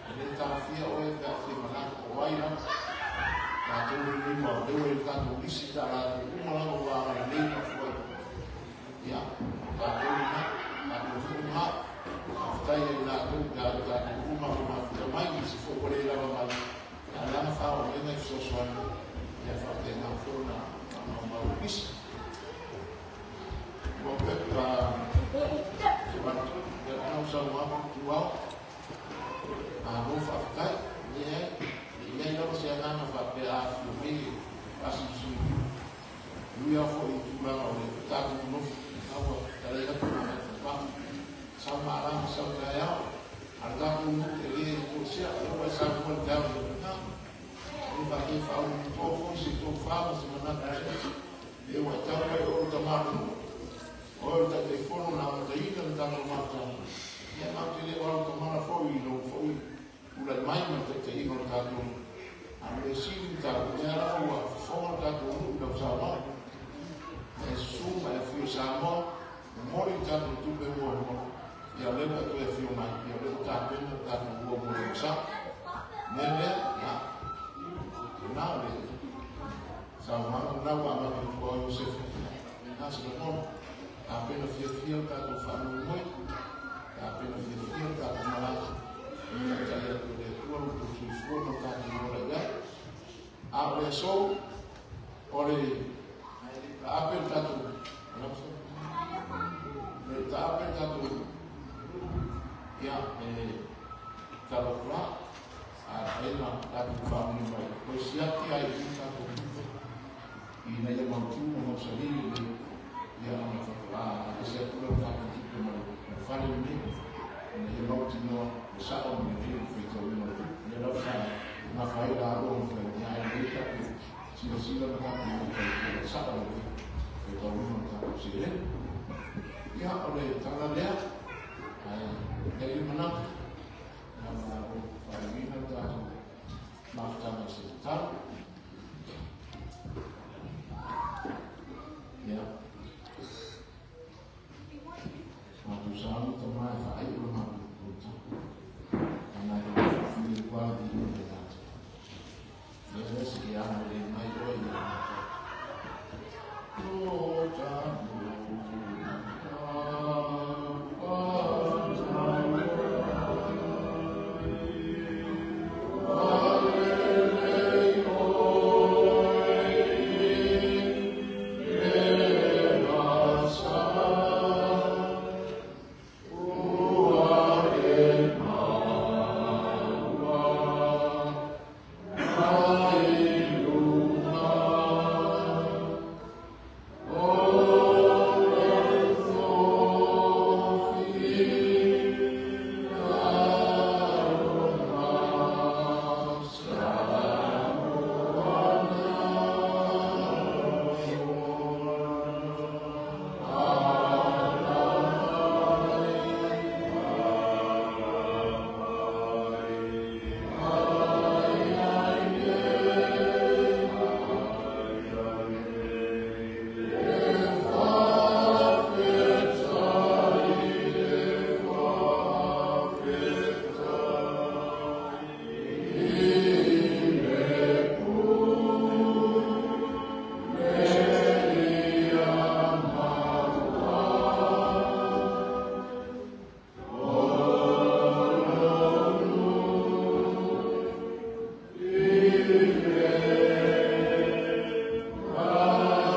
E le taofia oe pe a fia malaga, o ai lava. Tatou lenei ma o lea ua i le tatou lisi ta latou uma lava ua agalelei ma afua ia, o tatou lena, tatou nuu na. Faafetai ia i latou pe a o tatou uma ua mafuta mai, nisi foi ua le lava mai, a o le aga faaolega e fesoasoani, ia faapena foi ona faamaumau i lisi. Ua pepa ia na saunoaga tuau, malo faafetai, leai, e i ai lava se agaga faapea a afifio mai e faasilisili. Ui lava foi i tulaga o le tatou nonofo, na ua talai atu ma nai falemaa, sau malama, sau taeao, a o le tatou nuu e le toesea, o lea ua e saunoa i le taeao nei, na, e le faapea e faauluulutoa foi se tofa ma se manatu o se isi, e ua e tau mai o oe le tama o le nuu, o oe o le Taitaifono na amataina le tatou mafutaga, ia matou te le o alu tamala foi i lou foi tulai mai ma le taitaiga o le tatou nuu. A o le mea sili ma taua, o lea lava ua fofoga le tatou nuu i lau saunoaga. E susu ma e afio i Samoa, momoli le tatou tupe muamua, ia o lea ua e toe afio mai, ia o lea ua tapena le tatou lua mo le agasala. O le mea lea, ia, lena o le saunoaga lena ua amata i tua o Iosefe. Na se lagona, tapena fiafia le tatou faamoemoe, tapena fiafia le tatou malaga, taitai atu e le Atua lo outou soifua ma le tatou ola i ai. A o le aso, o le taape le tatou, le taape le tatou, ia, e talo atu la, a fai na tatou faamuli mai, toe siaki ai i tatou tupe, ina ia mautu ma mausali lelei, ia ona faatoa ese atu lea o le tatou tupe ma le fale lenei, ina ia mautinoa le sao ma lelei o le faitauina o le tupe. Lea lava sa nafa ai laua ma fai, ia ae lelei tatou silasila ma tatou mataitu le sao lelei faitauina o le tatou seleni. Ia, o le tala lea, ae i ai le manatu, ia ma o faauiina le tatou mafutaga i se tatalo. Ia, matou sauni tama e faaiu le matou fonotaga. Ana e faafili atu lava le viiga ma le ata. Lea lea se i agalelei mai oe ia matou. O tatou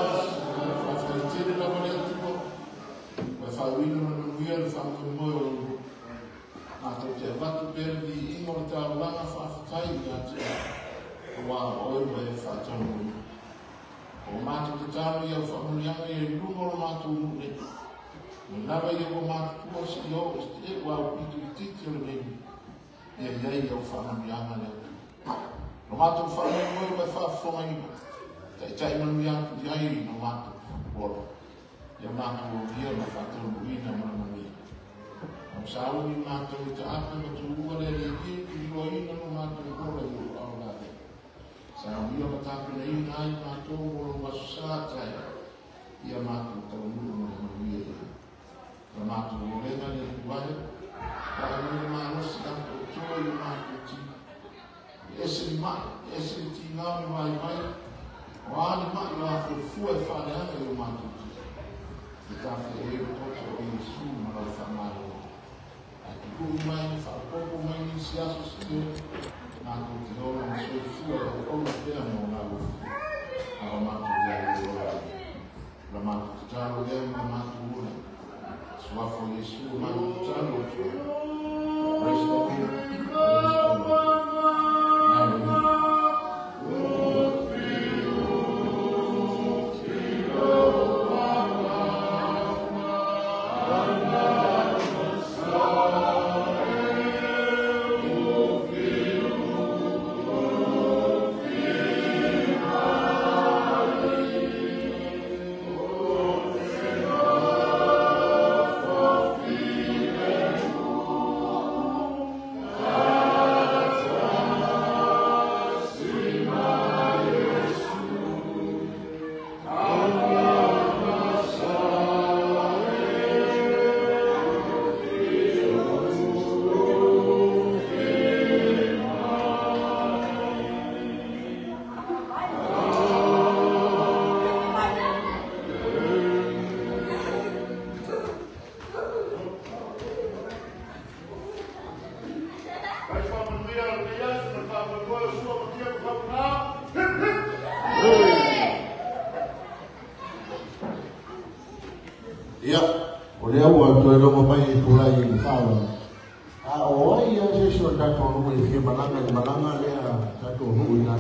Faafetai tele lava le Atua, ua e faauiina ma le manuia le faamoemoe o lou nuu. Matou te avatu pea le viiga o le taulaga faafetai ia te oe. Ua oe ma e whaatanui. O mātou te tālo i au whaamunianga i e lunga o mātou nuu nei. Me lawa i au mātou tua si i o e te ua au pitu i titi o le nei. Ia iai i au whaamunianga le atu. No mātou whaamunui mai whaafonga ina. Tai tai manu atu i ai no mātou ola. Ia mātou o ia ma whaatanuina mana manuia. Au sauni mātou i ta apa ma tuua le le i i lua ina no mātou ola i o au la le. Sauni o matapena ina ai mātou o lo wasu sa tai. Ia mātou taunuu ma le manuia ia. La mātou o lenga le tuae. Pa e mai le malosi ato o toa i o mātou ti. Ese ni mai, ese ni ti ngā mi mai mai. O ani mai o a fua e whareanga i o mātou ti. I tā whi e o toto o Yesu ma lau whamaro. Ai te kui mai, whapopo mai ni si aso si te, mātou te ora ma soifua e o ona pea mo ngā ufu. A o mātou ia i ora. La mātou te talo lea ma mātou ora. Suafo Yesu o mātou te talo o tua. Praise the Lord. Praise the Lord. Hallelujah. Ia, o lea ua toe logo mai i pulai i whawa. A o ai ia se so tatou nuu i fia malaga i malaga lea tatou nuu i nā.